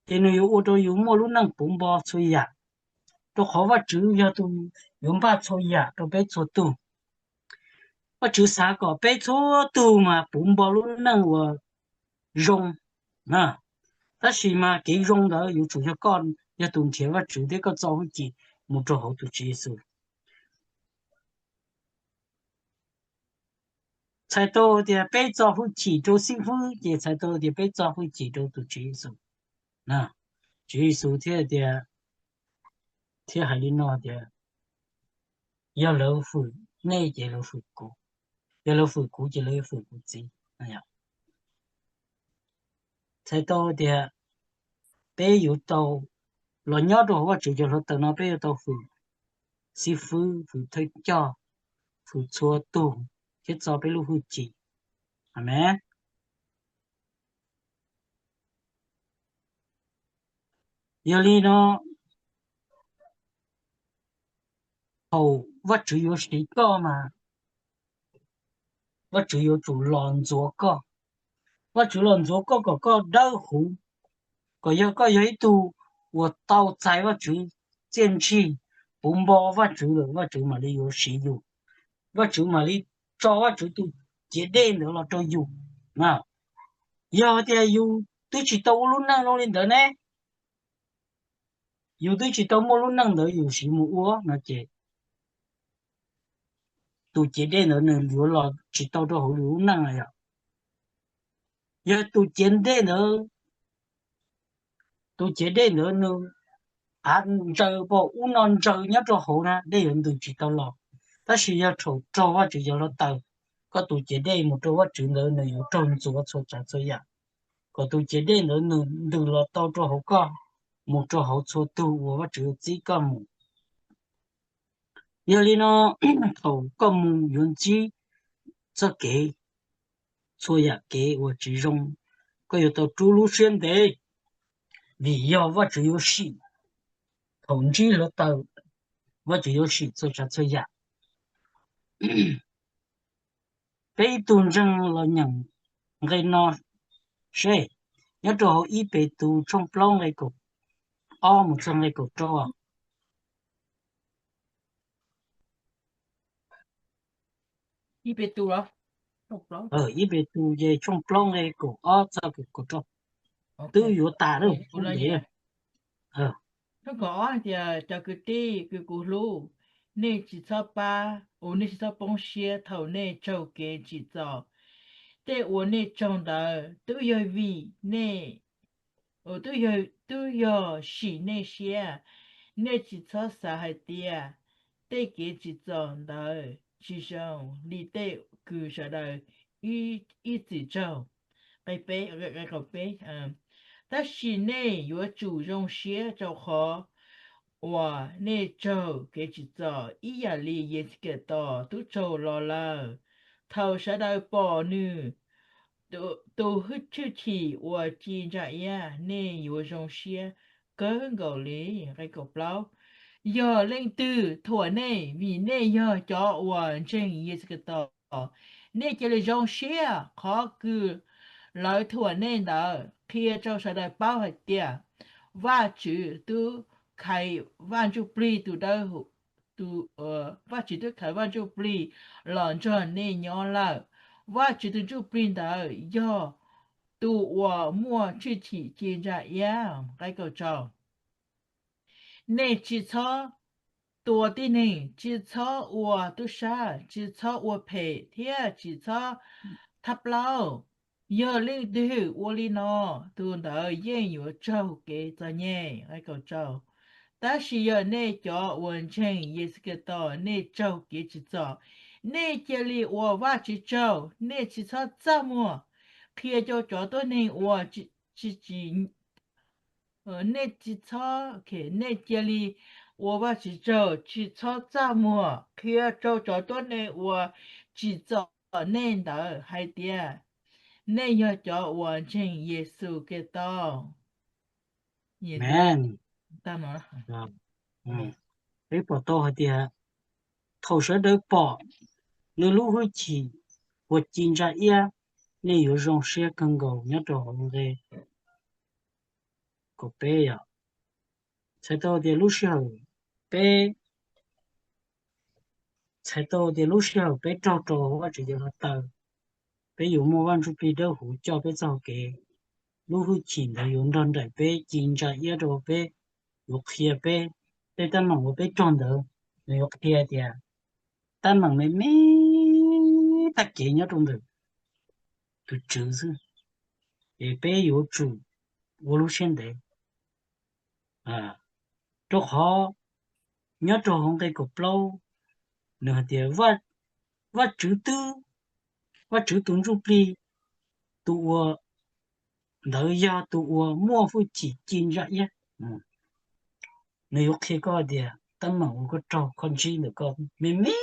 Ces nws yuav ua rau yus muaj lub neej puv npo txhua yam, rau qhov Vajtswv yog tus yuav npaj txhua yam rau peb txhua tug. Vajtswv xav kom peb txhua tug mas puv npo lub neej uas zoo na. Tab sis mas kev zoo ntawd yuav tsum yog koj yog tus nrhiav Vajtswv thiab koj txo hwj chim mus rau hauv tus Tswv Yexus. Txhais tau tias peb txo hwj chim rau xib fwb ces txhais tau tias peb txo hwj chim rau tus Tswv Yexus. Tswv Yexus thiaj tias, thiaj hais li no tias, yog lawv hwm nej ces lawv hwm kuv, yog lawv hwm kuv ces lawv yuav hwm kuv Txiv. Txhais tau tias peb yuav tau los nyob rau hauv Vajtswv cov hluav taws no peb yuav tau hwm xib fwb, hwm thawj coj, hwm txhua tug thiab txo peb lub hwj chim. Amees. Yog li no, thaum Vajtswv yuav siv koj mas Vajtswv yuav tsum los ntxuav koj. Vajtswv los ntxuav koj kom koj dawb huv, kom yog koj yog ib tug uas tau txais Vajtswv txiaj ntsig, puv npo Vajtswv lawm Vajtswv mam li yuav siv yus. Vajtswv mam li tso Vajtswv tus ciav dej ntawd los rau yus na. Yog tias yus twb tsis tau ua lub neej zoo li ntawd ne, yus twb tsis tau muaj lub neej ntawd yus siv mus ua no ces tus ciav dej ntawd nws yuav los tsis tau rau hauv yus lub neej na yom. Yog tus ciav dej ntawd, tus ciav dej ntawd nws av ntsaws pom ub no ntsaws nyob rau hauv na, dej yuav ntws tsis tau los. Tab sis yog thaum raug Vajtswv cov hluav taws, koj tus ciav dej mus rau Vajtswv ntawd nws yuav raug ntxuav txhua tsav txhua yam, kom tus ciav dej ntawd nws ntws los tau rau hauv koj, mus rau hauv txhua tug uas Vajtswv txib koj mus. Yog li no, thaum koj mus yuav ntsib txoj kev, txhua yam kev uas tsis zoo, koj yuav tau rub lub siab ntev, vim yog Vajtswv yuav sim. Thaum ntsib hluav taws, Vajtswv yuav sim txhua tsav txhua yam. Peb ib tug ntseeg los nyeem nqe no seb, nyob rau hauv ib Petus tshooj plaub nqe kaum ob mus txog nqe kaum rau. Ib Petus ces tshooj plaub nqe kaum ob txog kaum rau. Twb yuav tas lawm. Cov kwv tij kws kuv hlub, nej tsis txhob pab, nej tsis txhob poob siab thaum nej raug kev tsim txom. Tej uas nej raug ntawd twb yog vim nej, twb yog sim nej siab. Nej tsis txhob xav hais tias tej kev tsim txom ntawd tsis zoo li tej kws sawv daws ib txwm raug. Tab sis nej yuav tsum zoo siab rau qhov uas nej raug kev tsim txom ib yam li Yexus Khetos twb raug los lawm. Thaum sawv daws pom nws tus hwj chim uas ci ntsa iab, nej yuav zoo siab kawg nkaus li. Nqe kaum plaub, yog leej twg thuam nej vim nej yog cov uas ntseeg Yexus Khetos, nej cia li zoo siab. Qhov kws lawv thuam nej ntawd qhia rau sawv daws paub hais tias Vajtswv twb khaiv Vaj Ntsujplig tus dawb Vajtswv twb khaiv Vaj Ntsujplig los nrog nej nyob lawm. Vajtswv tus Ntsujplig ntawd yog tus uas muaj hwj chim ci ntsa iab. Nqe kaum rau, nej tsis txhob tua tib neeg, tsis txhob ua tub sab, tsis txhob ua phem thiab tsis txhob thab plaub. Yog leej twg ua li no, tus ntawd yeej yuav raug kev txom nyem. Tab sis yog nej cov uas ntseeg Yexus Khetos nej raug kev tsim txom, nej cia li ua Vajtswv tsaug, nej tsis txhob txaj muag qhia rau cov tuab neeg uas tsis, nej tsis txhob, nej cia li ua Vajtswv tsaug, tsis txhob txaj muag qhia rau cov tuab neeg uas tsim txom nej ntawd hais tias nej yog cov uas ntseeg Yexus Khetos. Peb pom tau hais tias thaum sawv daws pom nws lub hwj chim uas ci ntsa iab, nej yuav zoo siab kawg nkaus. Nyob rau hauv nqe kaum peb yom, txhais tau tias lub sij hawm peb, txhais tau tias lub sij hawm peb raug rau Vajtswv cov hluav taws, peb yuav muaj Vaj Ntsujplig Dawb Huv coj peb txoj hau kev. Lub hwj chim ntawd yuav nrog nraim peb, ci ntsa iab rau peb, yuav qhia peb tej teeb meem uas peb raug ntawd, nws yuav qhia tias teeb meem me me tag kev nyob rau ntawm tus Tswv xwb, es peb yuav tsum ua lub siab ntev. Rau qhov nyob rau hauv nqe kaum plaub, nws hais tias Vajtswv twb, Vajtswv tus Ntsujplig, tus uas ntawd yog tus uas muaj hwj chim ci ntsa iab. Nws yuav qhia koj tias teeb meem uas koj raug koj ntsib ntawm koj me me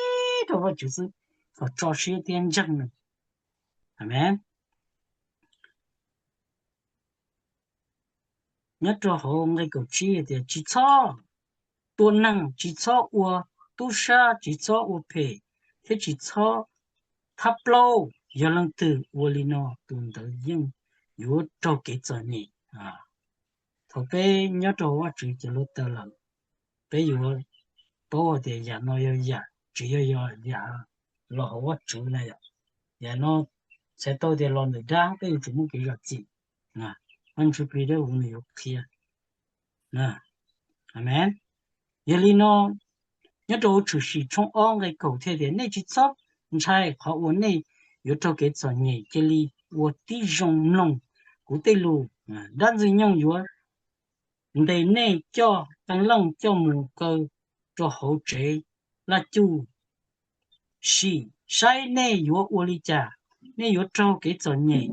rau Vajtswv xwb, kom tso siab thiab ntseeg nws. Amees. Nyob rau hauv nqe kaum tsib tias tsis txhob tua neeg, tsis txhob ua tub sab, tsis txhob ua phem, thiab tsis txhob thab plaub. Yog leej twg ua li no, tus ntawd yeej yuav raug kev txom nyem. Thaum peb nyob rau Vajtswv cov hluav taws lawm, peb yuav paub tias yam no yog yam, tsis yog yog yam los hauv Vajtswv na yom. Yam no txhais tau tias los ntawm dab peb yuav tsum muaj kev zam txim, Vaj Ntsuj Plig Dawb Huv nws yuav qhia. Amen. Yog li no, nyob rau hauv Tshwm Sim tshooj ob nqe kaum thiaj tias, nej tsis txhob ntshai qhov uas nej yuav raug kev txom nyem, cia li ua tib zoo mloog kuv tej lus. Dab Ntxwg Nyoog yuav ntes nej coj qee leej coj mus kaw rau hauv tsev laj cuj. Sim saib nej yuav ua li cas, nej yuav raug kev txom nyem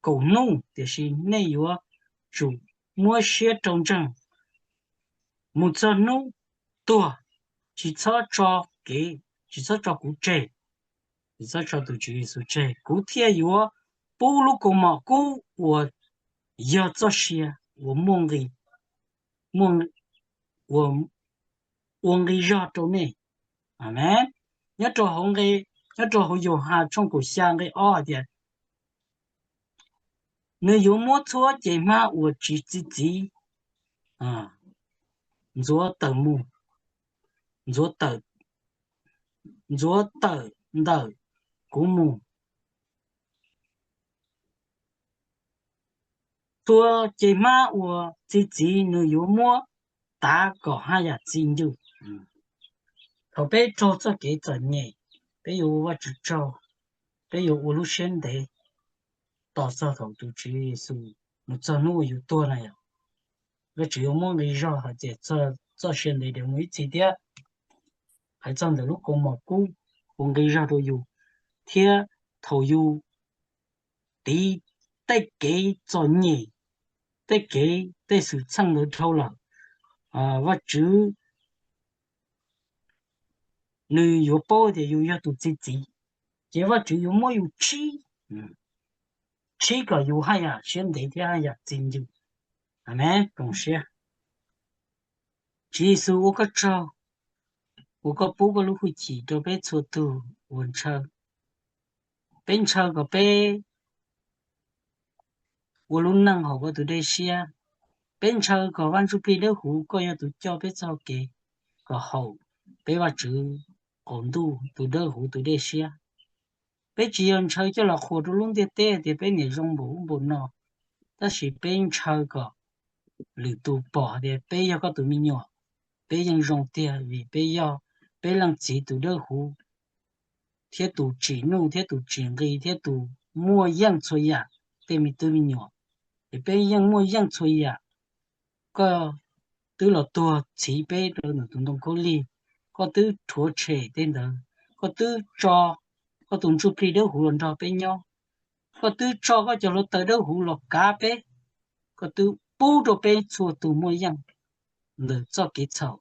kaum hnub, tiam sis nej yuav tsum muab siab rau ntseeg mus txog hnub tuag. Tsis txhob tso kev, tsis txhob tso kuv tseg, tsis txhob tso tus Tswv Yexus tseg, kuv thiaj yuav pub lub kaus mom kub uas yog txoj sia uas muaj nqi, muaj, uas ua nqi zog rau nej. Amen. Nyob rau hauv nqe, nyob rau hauv Yauhas tshooj kaum xya nqe ob hais tias, nws yuav muab txhua cev hmab uas tsis txi txiv ntxuav tawm mus, ntxuav tawm, ntxuav tawm ntawm kuv mus. Txhua cev hmab uas txi txiv nws yuav muab tav kom haj yam txi ncw. Thaum peb raug txoj kev txom nyem, peb yuav ua Vajtswv tsaug, peb yuav ua lub siab ntev tos txog thaum tus Tswv Yexus mus txog hnub uas yus tuag na yom. Vajtswv yuav muab nqi zog hais tias txoj sia ntev ntev mus ib txhis thiab. Hais txog ntawm lub kaus mom kub ua nqi zog rau yus, thiab thaum yus tiv tej kev txom nyem, tej kev, tej xwm txheej ntawd dhau lawm, Vajtswv nws yuav paub tias yus yog tus txi txiv, ces Vajtswv yuav muab yus tshib, tshib kom yus haj yam siab ntev thiab haj yam txi ncw. Amen. Koom siab. Tswv Yexus, ua koj tsaug uas koj pub koj lub hwj chim rau peb txhua tus uas ntshaw. Peb ntshaw kom peb ua lub neej haum koj tus dej siab. Peb ntshaw kom Vaj Ntsuj Plig Dawb Huv koj yog tus coj peb txoj kev kom haum peb Vajtswv qaum ntuj tus dawb huv tus dej siab. Peb tsis yog ntshaw coj los qhuas rau lub ntiaj teb tias peb niam zoo npaum ub npaum no, tab sis peb ntshaw kom lwm tus pom tias peb yog koj tus me nyuam, peb yeej zoo tiag vim peb yog peb leej txiv tus dawb huv, thiab tus tsim nuj thiab tus tsim nqi thiab tus muaj yeej txhua yam tej me tub me nyuam. Es peb yeej muaj yeej txhua yam. Koj twb los tuag txhiv peb rau ntawm tus ntoo khaub lig, koj twb rhuav tshem tej ntawd, koj twb tso koj tus Ntsuj Plig Dawb Huv los nrog peb nyob, koj twb tso koj cov hluav taws dawb huv los kav peb, koj twb pub rau peb txhua tus muaj yeej ntawm txoj kev txhaum,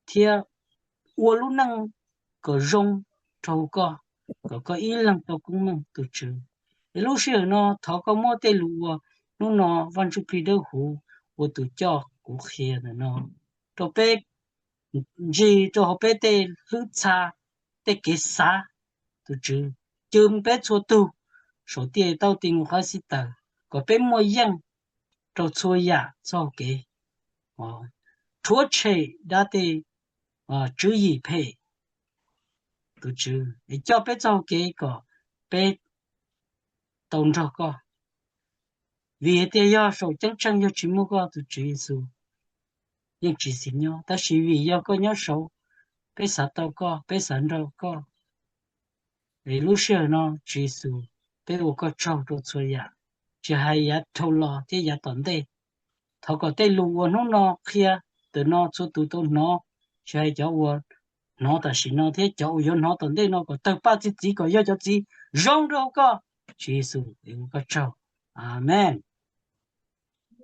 thiab ua lub neej kom zoo rau koj, kom koj ib leeg tau koob meej tus Tswv. Es lub sij hawm no thov koj muab tej lus uas hnub no Vaj Ntsuj Plig Dawb Huv ua tus coj kuv qhia ntawm no rau peb ntsis rau hauv peb tej hlwb txha, tej kev xav, tus Tswv, cw peb txhua tug saum tiaj tauj ti nqus qab xib taws, kom peb muaj yeej rau txhua yam txoj kev, rhuav tshem dab tej tswv yim phem, tus Tswv es coj peb txoj kev kom peb tau nrog koj. Vim hais tias yog saum ceeb tsheej yog tsis muaj koj tus Tswv Yexus yeej tsis xis nyob, tab sis vim yog koj nyob saud, peb xav tau koj, peb xav nrog koj. Es lub sij hawm no Tswv Yexus, peb ua koj tsaug rau txhua yam, tsis hais yav dhau los thiab yav tom ntej. Thov kom tej lus uas hnub no qhia ntawm no txhua tus tau hnov, tsis hais cov uas hnov tam sim no thiab cov uas yuav hnov tom ntej no kom tawg paj txi txiv kom yog cov txiv zoo rau koj, Tswv Yexus, es ua koj tsaug. Amees.